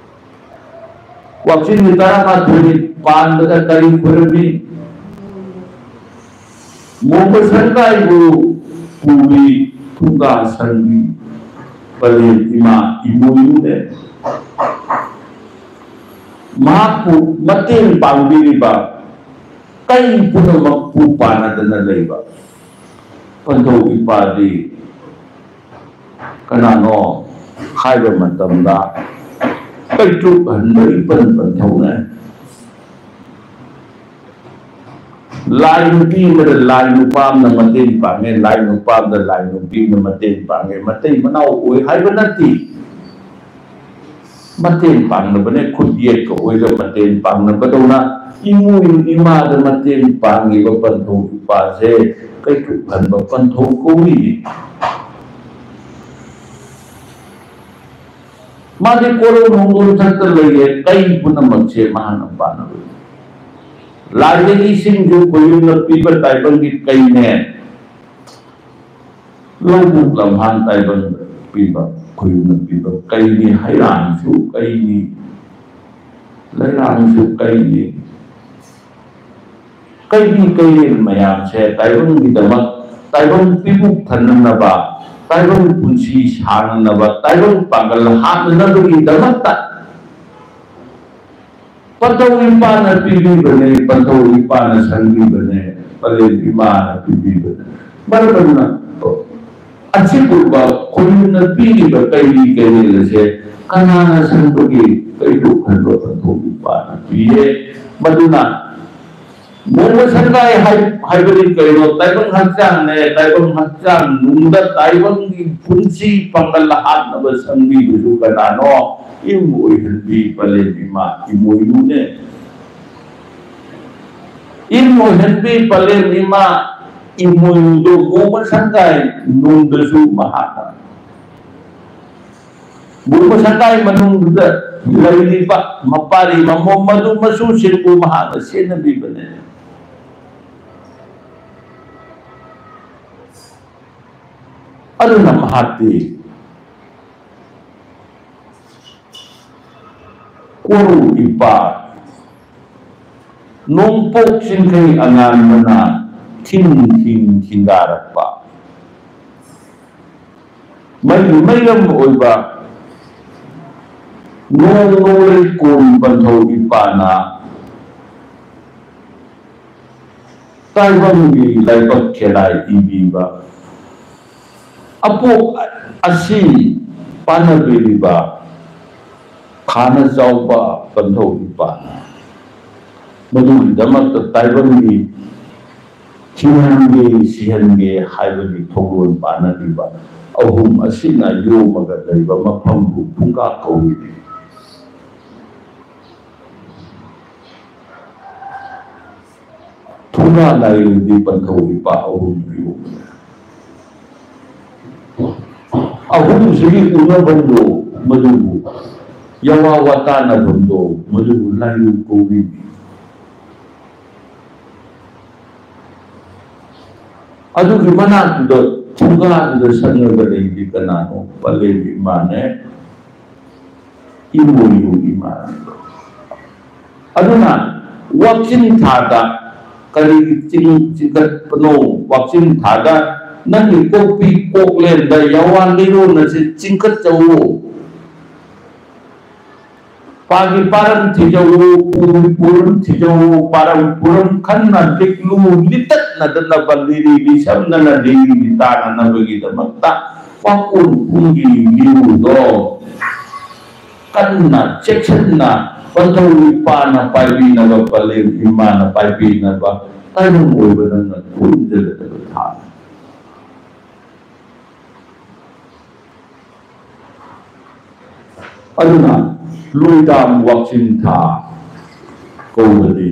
ꯋꯥꯛꯆꯤꯡꯒꯤ ꯇꯔꯥꯃꯥꯊꯣꯏꯅꯤ ꯄꯥꯟꯕꯗ ꯀꯔꯤ ꯈꯨꯔꯨꯝꯃꯤ? ꯃꯣꯡꯕ ꯁꯪꯒꯥꯏꯕꯨ ꯄꯨꯕꯤ ꯐꯨꯡꯒꯥ ꯁꯪꯕꯤ ꯄꯂꯦꯝ ꯏꯃꯥ ꯏꯃꯣꯏꯅꯨꯅꯦ꯫ ꯃꯍꯥꯛꯄꯨ ꯃꯇꯦꯡ ꯄꯥꯡꯕꯤꯔꯤꯕ ꯀꯩ ꯄꯨꯝꯅꯃꯛꯄꯨ ꯄꯥꯟꯅꯗꯅ ꯂꯩꯕ ꯄꯟꯊꯧ ꯏꯄꯥꯗꯤ ꯀꯅꯥꯅꯣ ꯍꯥꯏꯕ ꯃꯇꯝꯗ, ꯀꯩꯇ꯭ꯔꯨꯛ ꯍꯟꯕ ꯏꯄꯟ ꯄꯟꯊꯧꯅ꯫ ꯂꯥꯏ ꯅꯨꯄꯤ ꯑꯃꯗ ꯂꯥꯏ ꯅꯨꯄꯥ ꯑꯃꯅ ꯃꯇꯦꯡ ꯄꯥꯡꯉꯦ, ꯂꯥꯏ ꯅꯨꯄꯥ ꯑꯃꯗ ꯂꯥꯏ ꯅꯨꯄꯤ ꯑꯃꯅ ꯃꯇꯦꯡ ꯄꯥꯡꯉꯦ, ꯃꯇꯩ ꯃꯅꯥꯎ ꯑꯣꯏ ꯍꯥꯏꯕ ꯅꯠꯇꯦ꯫ ꯃꯇꯦꯡ ꯄꯥꯡꯅꯕꯅꯦ, ꯈꯨꯠ ꯌꯦꯠꯀ ꯑꯣꯏꯒ ꯃꯇꯦꯡ ꯄꯥꯡꯅꯕꯗꯧꯅ ꯏꯃꯣꯏꯅꯨ ꯏꯃꯥꯗ ꯃꯇꯦꯡ ꯄꯥꯡꯉꯤꯕ ꯄꯟꯊꯧ ꯏꯄꯥꯁꯦ ꯀꯩꯇ꯭ꯔꯨꯛ ꯍꯟꯕ ꯄꯟꯊꯧ ꯀꯧꯏ꯫ ꯃꯥꯗꯤ ꯀꯣꯔꯧ ꯅꯣꯡꯗꯣꯟ ꯊꯛꯇ ꯂꯩꯌꯦ, ꯀꯩ ꯄꯨꯝꯅꯃꯛꯁꯦ ꯃꯍꯥꯛꯅ ꯄꯥꯟꯅꯕꯅꯤ꯫ ꯂꯥꯏꯗꯒꯤ ꯏꯁꯤꯡꯁꯨ ꯈꯣꯏꯌꯨꯝꯅ ꯄꯤꯕ ꯇꯥꯏꯕꯪꯒꯤ ꯀꯩꯅꯦ꯫ ꯂꯧꯕꯨꯛ ꯂꯝꯍꯥꯡ ꯇꯥꯏꯕꯪ ꯄꯤꯕ, ꯈꯨꯌꯨꯝꯅ ꯄꯤꯕ ꯀꯩꯅꯤ, ꯍꯩꯔꯥꯡꯁꯨ ꯀꯩꯅꯤ, ꯂꯩꯔꯥꯡꯁꯨ ꯀꯩꯅꯤ, ꯀꯩꯅꯤ ꯀꯩꯔꯦꯜ ꯃꯌꯥꯝꯁꯦ ꯇꯥꯏꯕꯪꯒꯤꯗꯃꯛ, ꯇꯥꯏꯕꯪ ꯄꯤꯕꯨꯛ ꯊꯟꯅꯅꯕ, ꯇꯥꯏꯕꯪ ꯄꯨꯟꯁꯤ ꯁꯥꯡꯅꯅꯕ, ꯇꯥꯏꯕꯪ ꯄꯥꯡꯒꯜ ꯍꯥꯠꯅꯅꯕꯒꯤꯗꯃꯛꯇ ꯄꯟꯊꯧ ꯏꯄꯥꯅ ꯄꯤꯕꯤꯕꯅꯦ, ꯄꯟꯊꯧ ꯏꯄꯥꯅ ꯁꯪꯕꯤꯕꯅꯦ, ꯄꯂꯦꯝ ꯏꯃꯥꯅ ꯄꯤꯕꯤꯕꯅꯦ꯫ ꯃꯔꯝ ꯑꯗꯨꯅ ꯑꯁꯤꯒꯨꯝꯕ ꯈꯨꯟꯅ ꯄꯤꯔꯤꯕ ꯀꯩꯔꯤ ꯀꯩꯔꯦꯜ ꯑꯁꯦ ꯀꯅꯥꯅ ꯁꯪꯕꯒꯦ? ꯀꯩꯗꯧ ꯈꯟꯕ ꯄꯟꯊꯧ ꯏꯄꯥꯅ ꯄꯤꯌꯦ꯫ ꯃꯗꯨꯅ ꯅꯣꯡꯃ ꯁꯪꯒꯥꯏ ꯍꯥꯏ-, ꯍꯥꯏꯕꯗꯤ ꯀꯩꯅꯣ? ꯇꯥꯏꯕꯪ ꯍꯛꯆꯥꯡꯅꯦ, ꯇꯥꯏꯕꯪ ꯍꯛꯆꯥꯡ ꯅꯨꯡꯗ ꯇꯥꯏꯕꯪꯒꯤ ꯄꯨꯟꯁꯤ ꯄꯥꯡꯒꯜ ꯍꯥꯠꯅꯕ ꯁꯪꯕꯤꯕꯁꯨ ꯀꯅꯥꯅꯣ? ꯏꯃꯨ ꯑꯣꯏꯍꯟꯕꯤ ꯄꯂꯦꯝ ꯏꯃꯥ ꯏꯃꯣꯏꯅꯨꯅꯦ꯫ ꯏꯃꯨ ꯑꯣꯏꯍꯟꯕꯤ ꯄꯂꯦꯝ ꯏꯃꯥ ꯏꯃꯣꯏꯅꯨꯗꯣ ꯅꯣꯡꯃ ꯁꯪꯒꯥꯏ ꯅꯨꯡꯗꯁꯨ ꯃꯍꯥꯛꯅ ꯅꯣꯡꯃ ꯁꯪꯒꯥꯏ ꯃꯅꯨꯡꯗꯨꯗ ꯂꯩꯔꯤꯕ ꯃꯄꯥꯔꯤ ꯃꯃꯣꯝ ꯃꯗꯨ ꯃꯆꯨꯁꯤꯡꯕꯨ ꯃꯍꯥꯛꯅ ꯁꯦꯟꯅꯕꯤꯕꯅꯦ꯫ ꯑꯗꯨꯅ ꯃꯍꯥꯛꯇꯤ ꯀꯣꯔꯧ ꯏꯄꯥ ꯅꯣꯡꯄꯣꯛ ꯆꯤꯡꯈꯩ ꯑꯉꯥꯟꯕꯅ ꯊꯤꯡ ꯊꯤꯡ ꯊꯤꯡꯒꯥꯔꯛꯄ ꯃꯩꯒꯤ ꯃꯩꯔꯝ ꯑꯣꯏꯕ ꯅꯣꯡ ꯅꯣꯡꯂꯩ ꯀꯣꯟ ꯄꯟꯊꯧ ꯏꯄꯥꯅ ꯇꯥꯏꯕꯪꯒꯤ ꯂꯥꯏꯕꯛ ꯈꯦꯂꯥꯏ ꯏꯕꯤꯕ ꯑꯄꯣꯛ ꯑꯁꯤ ꯄꯥꯟꯅꯕꯤꯔꯤꯕ ꯈꯥꯅ ꯆꯥꯎꯕ ꯄꯟꯊꯧ ꯏꯄꯥꯅ ꯃꯗꯨꯒꯤꯗꯃꯛꯇ ꯇꯥꯏꯕꯪꯒꯤ ꯍꯤꯡꯍꯟꯒꯦ ꯁꯤꯍꯟꯒꯦ ꯍꯥꯏꯕꯒꯤ ꯊꯧꯒꯜ ꯄꯥꯟꯅꯔꯤꯕ ꯑꯍꯨꯝ ꯑꯁꯤꯅ ꯌꯣꯝꯃꯒ ꯂꯩꯕ ꯃꯐꯝꯕꯨ ꯐꯨꯡꯒꯥ ꯀꯧꯏ꯫ ꯊꯣꯡꯒꯥ ꯂꯥꯏꯔꯦꯝꯕꯤ ꯄꯟꯊꯧ ꯏꯄꯥ ꯑꯍꯨꯝ ꯌꯣꯛꯄꯅꯤ꯫ ꯑꯍꯨꯝꯁꯤꯒꯤ ꯎꯅꯐꯝꯗꯣ ꯃꯗꯨꯕꯨ, ꯌꯥꯋꯥ ꯋꯥꯇꯥꯅꯐꯝꯗꯣ ꯃꯗꯨꯕꯨ ꯂꯥꯏꯔꯨ ꯀꯧꯏ꯫ ꯑꯗꯨꯒꯤ ꯃꯅꯥꯛꯇꯨꯗ ꯐꯨꯡꯒꯥꯗꯨꯗ ꯁꯪꯉꯒ ꯂꯩꯕꯗꯤ ꯀꯅꯥꯅꯣ? ꯄꯂꯦꯝ ꯏꯃꯥꯅꯦ, ꯏꯃꯣꯏꯅꯨ ꯏꯃꯥꯅꯦ꯫ ꯑꯗꯨꯅ ꯋꯥꯛꯆꯤꯟ ꯊꯥꯗ ꯀꯔꯤꯒꯤ ꯆꯤꯡ ꯆꯤꯡꯈꯠꯄꯅꯣ? ꯋꯥꯛꯆꯤꯟ ꯊꯥꯗ ꯅꯪꯒꯤ ꯀꯣꯛꯄꯤ ꯀꯣꯛꯂꯦꯟꯗ ꯌꯥꯋꯥ ꯂꯩꯔꯣꯟ ꯑꯁꯤ ꯆꯤꯡꯈꯠꯆꯧꯋꯣ꯫ ꯄꯥꯒꯤ ꯄꯥꯔꯝ ꯊꯤꯖꯧꯋꯣ, ꯄꯨꯒꯤ ꯄꯨꯔꯝ ꯊꯤꯖꯧꯋꯣ, ꯄꯥꯔꯝ ꯄꯨꯔꯝ ꯈꯟꯅ ꯂꯤꯛꯂꯨ ꯂꯤꯇꯠꯅꯗꯅꯕ ꯂꯤꯔꯤ ꯂꯤꯁꯝꯅꯅ ꯂꯤꯔꯤ ꯂꯤꯇꯥꯅꯅꯕꯒꯤꯗꯃꯛꯇ ꯋꯥꯀꯣꯟ ꯄꯨꯡꯒꯤ ꯂꯤꯔꯨꯗꯣ ꯀꯟꯅ ꯆꯦꯛꯁꯤꯟꯅ ꯄꯟꯊꯧ ꯏꯄꯥꯅ ꯄꯥꯏꯕꯤꯅꯕ, ꯄꯂꯦꯝ ꯏꯃꯥꯅ ꯄꯥꯏꯕꯤꯅꯕ ꯇꯥꯏꯕꯪ ꯑꯣꯏꯕ ꯅꯪꯅ ꯈꯨꯔꯨꯝꯖꯒꯗꯕ ꯊꯥꯅꯤ꯫ ꯑꯗꯨꯅ ꯂꯣꯏꯗꯥꯝ ꯋꯥꯛꯆꯤꯟ ꯊꯥ ꯀꯧꯕꯗꯤ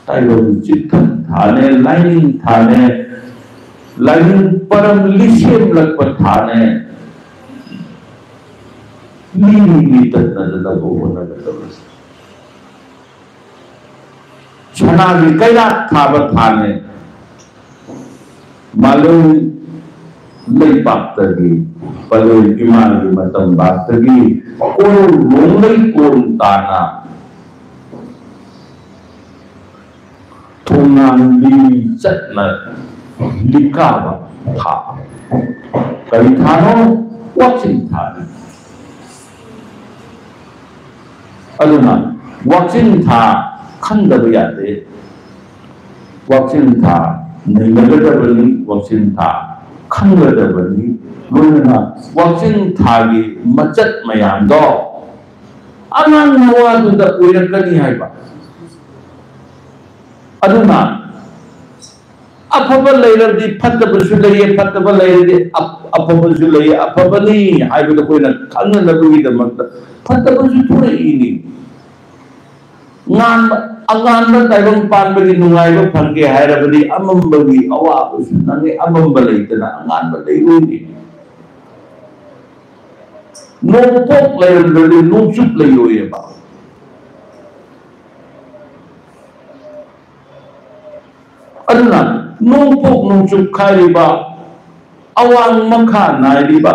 ꯇꯥꯏꯕꯪ ꯆꯤꯠꯊꯝ ꯊꯥꯅꯦ, ꯂꯥꯏꯅꯤꯡ ꯊꯥꯅꯦ, ꯂꯥꯏꯅꯤꯡ ꯄꯔꯝ ꯂꯤꯁꯦꯝꯂꯛꯄ ꯊꯥꯅꯦ꯫ ꯃꯤ ꯃꯤ ꯇꯠꯅꯗꯅꯕ ꯍꯣꯠꯅꯒꯗꯕꯅꯤ꯫ ꯁꯅꯥꯒꯤ ꯀꯩꯔꯥꯛ ꯊꯥꯕ ꯊꯥꯅꯦ꯫ ꯃꯥꯂꯦꯝ ꯂꯩꯄꯥꯛꯇꯒꯤ ꯄꯂꯦꯝ ꯏꯃꯥꯒꯤ ꯃꯇꯝ ꯂꯥꯛꯇꯒꯤ ꯀꯣꯔꯧ ꯅꯣꯡꯂꯩ ꯀꯣꯟ ꯇꯥꯅ ꯊꯣꯡꯅꯥꯡ ꯂꯤ ꯆꯠꯅ ꯂꯤꯀꯥꯕ ꯊꯥ꯫ ꯀꯔꯤ ꯊꯥꯅꯣ? ꯋꯥꯛꯆꯤꯟ ꯊꯥꯅꯤ꯫ ꯑꯗꯨꯅ ꯋꯥꯛꯆꯤꯟ ꯊꯥ ꯈꯪꯗꯕ ꯌꯥꯗꯦ꯫ ꯋꯥꯛꯆꯤꯟ ꯊꯥ ꯅꯩꯅꯒꯗꯕꯅꯤ, ꯋꯥꯛꯆꯤꯟ ꯊꯥ ꯈꯪꯒꯗꯕꯅꯤ꯫ ꯂꯣꯏꯅꯅ ꯋꯥꯛꯆꯤꯟ ꯊꯥꯒꯤ ꯃꯆꯠ ꯃꯌꯥꯝꯗꯣ ꯑꯉꯥꯡ ꯅꯋꯥꯗꯨꯗ ꯑꯣꯏꯔꯛꯀꯅꯤ ꯍꯥꯏꯕ꯫ ꯑꯗꯨꯅ ꯑꯐꯕ ꯂꯩꯔꯕꯗꯤ ꯐꯠꯇꯕꯁꯨ ꯂꯩꯌꯦ, ꯐꯠꯇꯕ ꯂꯩꯔꯗꯤ ꯑꯐ-, ꯑꯐꯕꯁꯨ ꯂꯩꯌꯦ, ꯑꯐꯕꯅꯤ ꯍꯥꯏꯕꯗꯨ ꯑꯩꯈꯣꯏꯅ ꯈꯪꯅꯅꯕꯒꯤꯗꯃꯛꯇ ꯐꯠꯇꯕꯁꯨ ꯊꯣꯛꯂꯛꯏꯅꯤ꯫ ꯉꯥꯟꯕ, ꯑꯉꯥꯟꯕ ꯇꯥꯏꯕꯪ ꯄꯥꯟꯕꯒꯤ ꯅꯨꯡꯉꯥꯏꯕ ꯐꯪꯒꯦ ꯍꯥꯏꯔꯕꯗꯤ ꯑꯃꯝꯕꯒꯤ ꯑꯋꯥꯕꯁꯨ ꯅꯪꯉꯤ, ꯑꯃꯝꯕ ꯂꯩꯇꯅ ꯑꯉꯥꯟꯕ ꯂꯩꯔꯣꯏꯅꯤ꯫ ꯅꯣꯡꯄꯣꯛ ꯂꯩꯔꯝꯗ꯭ꯔꯗꯤ ꯅꯣꯡꯆꯨꯞ ꯂꯩꯔꯣꯏꯌꯦꯕ꯫ ꯑꯗꯨꯅ ꯅꯣꯡꯄꯣꯛ ꯅꯣꯡꯆꯨꯞ ꯈꯥꯏꯔꯤꯕ ꯑꯋꯥꯡ ꯃꯈꯥ ꯅꯥꯏꯔꯤꯕ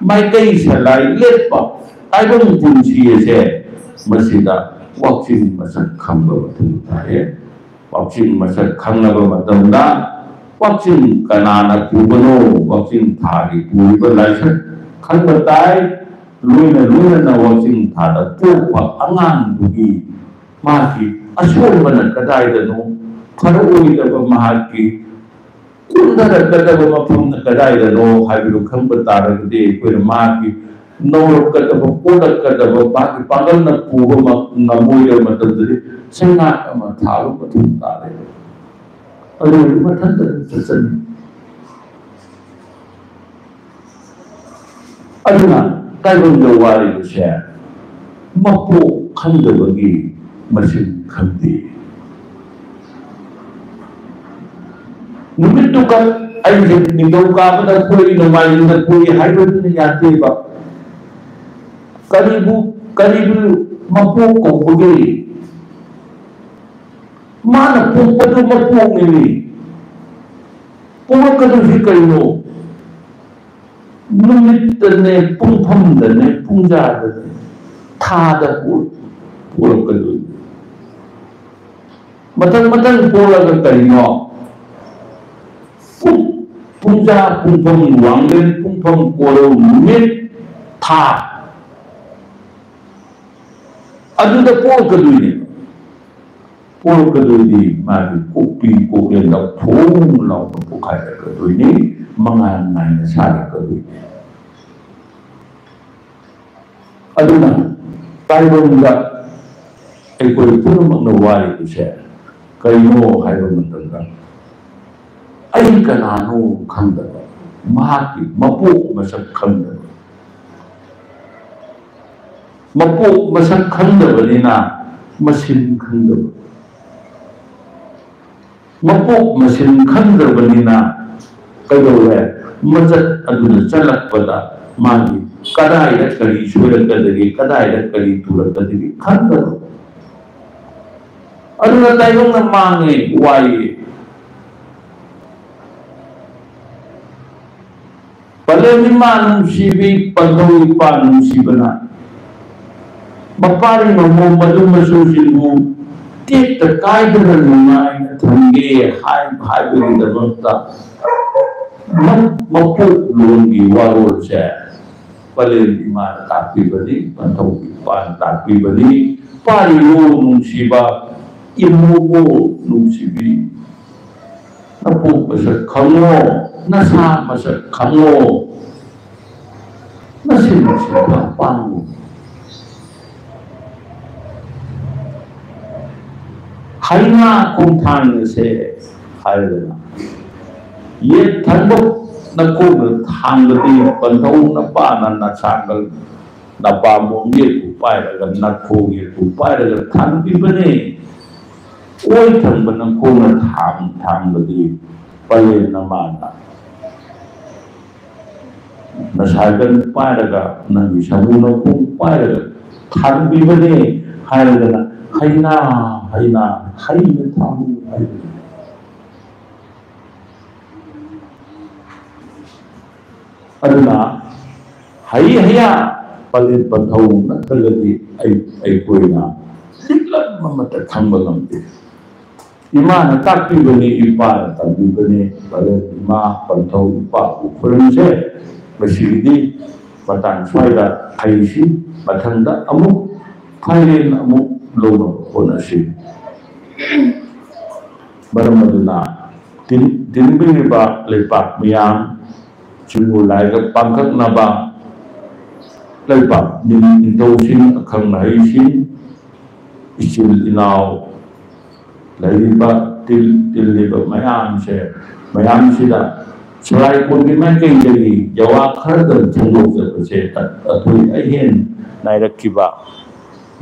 ꯃꯥꯏꯀꯩ ꯁꯂꯥꯏ ꯂꯦꯞꯄ ꯇꯥꯏꯕꯪ ꯄꯨꯟꯁꯤ ꯑꯁꯦ, ꯃꯁꯤꯗ ꯋꯥꯛꯆꯤꯡ ꯃꯁꯛ ꯈꯪꯕ ꯃꯊꯧ ꯇꯥꯏꯌꯦ꯫ ꯋꯥꯛꯆꯤꯡ ꯃꯁꯛ ꯈꯪꯂꯕ ꯃꯇꯝꯗ, ꯋꯥꯛꯆꯤꯡ ꯀꯅꯥꯅ ꯄꯨꯕꯅꯣ, ꯋꯥꯛꯆꯤꯡ ꯊꯥꯒꯤ ꯄꯨꯔꯤꯕ ꯂꯥꯏꯁꯛ ꯈꯪꯕ ꯇꯥꯏ꯫ ꯂꯣꯏꯅ ꯂꯣꯏꯅꯅ ꯋꯥꯛꯆꯤꯡ ꯊꯥꯗ ꯄꯣꯛꯄ ꯑꯉꯥꯡꯗꯨꯒꯤ ꯃꯍꯥꯛꯀꯤ ꯑꯁꯣꯟꯕꯅ ꯀꯗꯥꯏꯗꯅꯣ, ꯐꯔꯛꯑꯣꯏꯗꯕ ꯃꯍꯥꯛꯀꯤ ꯀꯨꯝꯊꯔꯛꯀꯗꯕ ꯃꯐꯝꯅ ꯀꯗꯥꯏꯗꯅꯣ ꯍꯥꯏꯕꯗꯨ ꯈꯪꯕ ꯇꯥꯔꯒꯗꯤ, ꯑꯩꯈꯣꯏꯅ ꯃꯍꯥꯛꯀꯤ ꯅꯧꯔꯛꯀꯗꯕ, ꯄꯣꯛꯂꯛꯀꯗꯕ, ꯃꯍꯥꯛꯀꯤ ꯄꯥꯡꯒꯜꯅ ꯄꯨꯕ ꯉꯝꯃꯣꯏꯗꯕ ꯃꯇꯝꯗꯗꯤ ꯆꯩꯅꯥꯛ ꯑꯃ ꯊꯥꯕ ꯃꯊꯧ ꯇꯥꯔꯦ꯫ ꯑꯗꯨ ꯃꯊꯟꯇ ꯑꯗꯨꯝ ꯆꯠꯆꯅꯤ꯫ ꯑꯗꯨꯅ ꯇꯥꯏꯕꯪꯗ ꯋꯥꯔꯤꯕꯁꯦ ꯃꯄꯣꯛ ꯈꯪꯗꯕꯒꯤ ꯃꯁꯤꯡ ꯈꯪꯗꯦ꯫ ꯅꯨꯃꯤꯠꯇꯨꯈꯛ ꯑꯩꯁꯦ ꯅꯤꯡꯊꯧꯀꯥꯕꯗ ꯄꯣꯛꯏ, ꯅꯣꯡꯃꯥꯏꯖꯤꯡꯗ ꯄꯣꯛꯏ ꯍꯥꯏꯕꯗꯨꯅ ꯌꯥꯗꯦꯕ꯫ ꯀꯔꯤꯕꯨ, ꯀꯔꯤꯕꯨ ꯃꯄꯣꯛ ꯀꯧꯕꯒꯦ? ꯃꯥꯅ ꯄꯣꯛꯄꯗꯨ ꯃꯄꯣꯛꯅꯤꯅꯦ꯫ ꯄꯣꯛꯂꯛꯀꯗꯣꯏꯁꯤ ꯀꯩꯅꯣ? ꯅꯨꯃꯤꯠꯇꯅꯦ, ꯄꯨꯡꯐꯝꯗꯅꯦ, ꯄꯨꯡꯖꯥꯗꯅꯦ, ꯊꯥꯗ ꯄꯣꯛ-, ꯄꯣꯛꯂꯛꯀꯗꯣꯏꯅꯤ꯫ ꯃꯊꯪ ꯃꯊꯪ ꯄꯣꯛꯂꯒ ꯀꯔꯤꯅꯣ? ꯄꯨꯡ-, ꯄꯨꯡꯖꯥ, ꯄꯨꯡꯐꯝ, ꯋꯥꯡꯂꯦꯟ, ꯄꯨꯡꯐꯝ, ꯀꯣꯔꯧ, ꯅꯨꯃꯤꯠ, ꯊꯥ, ꯑꯗꯨꯗ ꯄꯣꯛꯂꯛꯀꯗꯣꯏꯅꯦꯕ꯫ ꯄꯣꯛꯂꯛꯀꯗꯣꯏꯗꯤ ꯃꯥꯒꯤ ꯀꯣꯛꯄꯤ ꯀꯣꯛꯂꯦꯟꯗ ꯐꯣꯡ ꯂꯥꯎꯅ ꯄꯣꯛꯈꯥꯏꯔꯛꯀꯗꯣꯏꯅꯤ, ꯃꯉꯥꯜ ꯅꯥꯏꯅ ꯁꯥꯔꯛꯀꯗꯣꯏꯅꯤ꯫ ꯑꯗꯨꯅ ꯇꯥꯏꯕꯪꯗ ꯑꯩꯈꯣꯏ ꯄꯨꯝꯅꯃꯛꯅ ꯋꯥꯔꯤꯕꯁꯦ ꯀꯩꯅꯣ ꯍꯥꯏꯕ ꯃꯇꯝꯗ, ꯑꯩ ꯀꯅꯥꯅꯣ ꯈꯪꯗꯕ, ꯃꯍꯥꯛꯀꯤ ꯃꯄꯣꯛ ꯃꯁꯛ ꯈꯪꯗꯕ, ꯃꯄꯣꯛ ꯃꯁꯛ ꯈꯪꯗꯕꯅꯤꯅ ꯃꯁꯤꯟ ꯈꯪꯗꯕ, ꯃꯄꯣꯛ ꯃꯁꯤꯟ ꯈꯪꯗ꯭ꯔꯕꯅꯤꯅ ꯀꯩꯗꯧꯔꯦ? ꯃꯆꯠ ꯑꯗꯨꯅ ꯆꯠꯂꯛꯄꯗ ꯃꯥꯒꯤ ꯀꯗꯥꯏꯗ ꯀꯔꯤ ꯁꯣꯏꯔꯛꯀꯗꯒꯦ, ꯀꯗꯥꯏꯗ ꯀꯔꯤ ꯇꯨꯔꯛꯀꯗꯒꯦ ꯈꯪꯗꯕ꯫ ꯑꯗꯨꯅ ꯇꯥꯏꯕꯪꯅ ꯃꯥꯡꯉꯦ, ꯋꯥꯏꯌꯦ꯫ ꯄꯂꯦꯟ ꯏꯃꯥ ꯅꯨꯡꯁꯤꯕꯤ, ꯄꯟꯊꯧ ꯏꯄꯥ ꯅꯨꯡꯁꯤꯕꯅ ꯃꯄꯥꯔꯤ ꯃꯃꯧ ꯃꯗꯨ ꯃꯆꯨꯁꯤꯡꯕꯨ ꯇꯦꯛꯇ ꯀꯥꯏꯗꯅ ꯅꯨꯡꯉꯥꯏꯅ ꯊꯝꯒꯦ ꯍꯥꯏ-, ꯍꯥꯏꯕꯒꯤꯗꯃꯛꯇ ꯃ-, ꯃꯄꯣꯛ ꯂꯣꯟꯒꯤ ꯋꯥꯔꯣꯜꯁꯦ ꯄꯂꯦꯟ ꯏꯃꯥꯅ ꯇꯥꯛꯄꯤꯕꯅꯤ, ꯄꯟꯊꯧ ꯏꯄꯥꯅ ꯇꯥꯛꯄꯤꯕꯅꯤ꯫ ꯄꯥꯔꯤꯕꯨ ꯅꯨꯡꯁꯤꯕ, ꯏꯃꯧꯕꯨ ꯅꯨꯡꯁꯤꯕꯤ, ꯅꯄꯣꯛ ꯃꯁꯛ ꯈꯪꯉꯣ, ꯅꯁꯥ ꯃꯁꯛ ꯈꯪꯉꯣ, ꯅꯁꯤꯡ ꯁꯤꯡꯊꯥ ꯄꯥꯡꯉꯨ꯫ ꯍꯩꯉꯥ ꯈꯣꯡꯊꯥꯡ ꯑꯁꯦ ꯍꯥꯏꯔꯗꯅ, ꯌꯦꯠ ꯊꯪꯕ ꯅꯈꯣꯡꯅ ꯊꯥꯡꯕꯗꯤ ꯄꯟꯊꯧ ꯅꯄꯥꯅ ꯅꯁꯥꯡꯒꯜ ꯅꯄꯥꯝꯕꯣꯝ ꯌꯦꯠꯄꯨ ꯄꯥꯏꯔꯒ, ꯅꯈꯣꯡ ꯌꯦꯠꯄꯨ ꯄꯥꯏꯔꯒ ꯊꯥꯡꯕꯤꯕꯅꯦ꯫ ꯑꯣꯏ ꯊꯪꯕ ꯅꯈꯣꯡꯅ ꯊꯥꯡ-, ꯊꯥꯡꯕꯗꯤ ꯄꯂꯦꯟ ꯅꯃꯥꯅ ꯅꯁꯥꯒꯟ ꯄꯥꯏꯔꯒ, ꯅꯪꯒꯤ ꯁꯃꯨ ꯅꯈꯣꯡ ꯄꯥꯏꯔꯒ ꯊꯥꯡꯕꯤꯕꯅꯦ ꯍꯥꯏꯔꯒꯅ, ꯍꯩꯅꯥ, ꯍꯩꯅꯥ, ꯍꯩꯅ ꯊꯥꯡꯕꯤꯌꯨ ꯍꯥꯏꯕꯅꯤ꯫ ꯑꯗꯨꯅ ꯍꯩ ꯍꯩꯌꯥ ꯄꯂꯦꯟ ꯄꯟꯊꯧ ꯅꯠꯇ꯭ꯔꯒꯗꯤ ꯑꯩ-, ꯑꯩꯈꯣꯏꯅ ꯂꯤꯛꯂꯝ ꯑꯃꯠꯇ ꯈꯪꯕ ꯉꯝꯗꯦ꯫ ꯏꯃꯥꯅ ꯇꯥꯛꯄꯤꯕꯅꯤ, ꯏꯄꯥꯅ ꯇꯝꯕꯤꯕꯅꯤ꯫ ꯄꯂꯦꯟ ꯏꯃꯥ ꯄꯟꯊꯧ ꯏꯄꯥꯕꯨ ꯈꯨꯔꯨꯝꯁꯦ꯫ ꯉꯁꯤꯒꯤꯗꯤ ꯃꯇꯥꯡ ꯁ꯭ꯋꯥꯏꯗ ꯍꯩꯁꯤ, ꯃꯊꯪꯗ ꯑꯃꯨꯛ ꯐꯥꯏꯔꯦꯟ ꯑꯃꯨꯛ ꯂꯧꯅꯕ ꯍꯣꯠꯅꯁꯤ꯫ ꯃꯔꯝ ꯑꯗꯨꯅ ꯇꯤꯟ-, ꯇꯤꯟꯕꯤꯔꯤꯕ ꯂꯩꯄꯥꯛ ꯃꯤꯌꯥꯝ, ꯆꯤꯡꯉꯨ ꯂꯥꯏꯒ ꯄꯥꯡꯈꯛꯅꯕ ꯂꯩꯄꯥꯛ ꯅꯤꯡꯊꯧꯁꯤꯡ, ꯑꯈꯪ ꯑꯍꯩꯁꯤꯡ, ꯏꯆꯤꯜ ꯏꯅꯥꯎ ꯂꯩꯔꯤꯕ ꯇꯤꯜ-, ꯇꯤꯜꯂꯤꯕ ꯃꯌꯥꯝꯁꯦ, ꯃꯌꯥꯝꯁꯤꯗ ꯁꯂꯥꯏ ꯀꯣꯟꯒꯤ ꯃꯥꯏꯀꯩꯗꯒꯤ ꯌꯥꯋꯥ ꯈꯔꯗꯪ ꯐꯣꯡꯗꯣꯛꯆꯕꯁꯦ ꯑꯊꯣꯏ ꯑꯍꯦꯟ ꯅꯥꯏꯔꯛꯈꯤꯕ,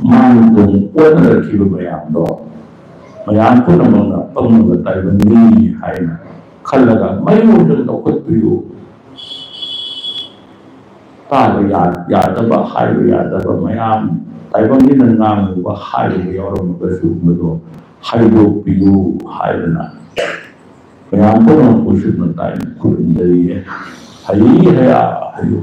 ꯃꯥꯡ ꯇꯨꯡ ꯑꯣꯟꯅꯔꯛꯈꯤꯕ ꯃꯌꯥꯝꯗꯣ ꯃꯌꯥꯝ ꯄꯨꯝꯅꯃꯛꯅ ꯄꯪꯂꯕ ꯇꯥꯏꯕꯪꯅꯤ ꯍꯥꯏꯅ ꯈꯜꯂꯒ ꯃꯩ ꯑꯣꯏꯅ ꯂꯧꯈꯠꯄꯤꯌꯨ꯫ ꯇꯥꯕ ꯌꯥ-, ꯌꯥꯗꯕ, ꯍꯥꯏꯕ ꯌꯥꯗꯕ ꯃꯌꯥꯝ, ꯇꯥꯏꯕꯪꯒꯤꯅ ꯉꯥꯡꯉꯨꯕ, ꯍꯥꯏꯔꯨꯕ ꯌꯥꯎꯔꯝꯃꯒꯁꯨ ꯃꯗꯨ ꯍꯥꯏꯗꯣꯛꯄꯤꯌꯨ ꯍꯥꯏꯗꯅ ꯃꯌꯥꯝ ꯄꯨꯝꯅꯃꯛꯄꯨ ꯁꯨꯞꯅ ꯇꯥꯏꯅ ꯈꯨꯔꯨꯝꯖꯔꯤꯌꯦ꯫ ꯍꯩ ꯍꯌꯥ ꯍꯩꯌꯨ꯫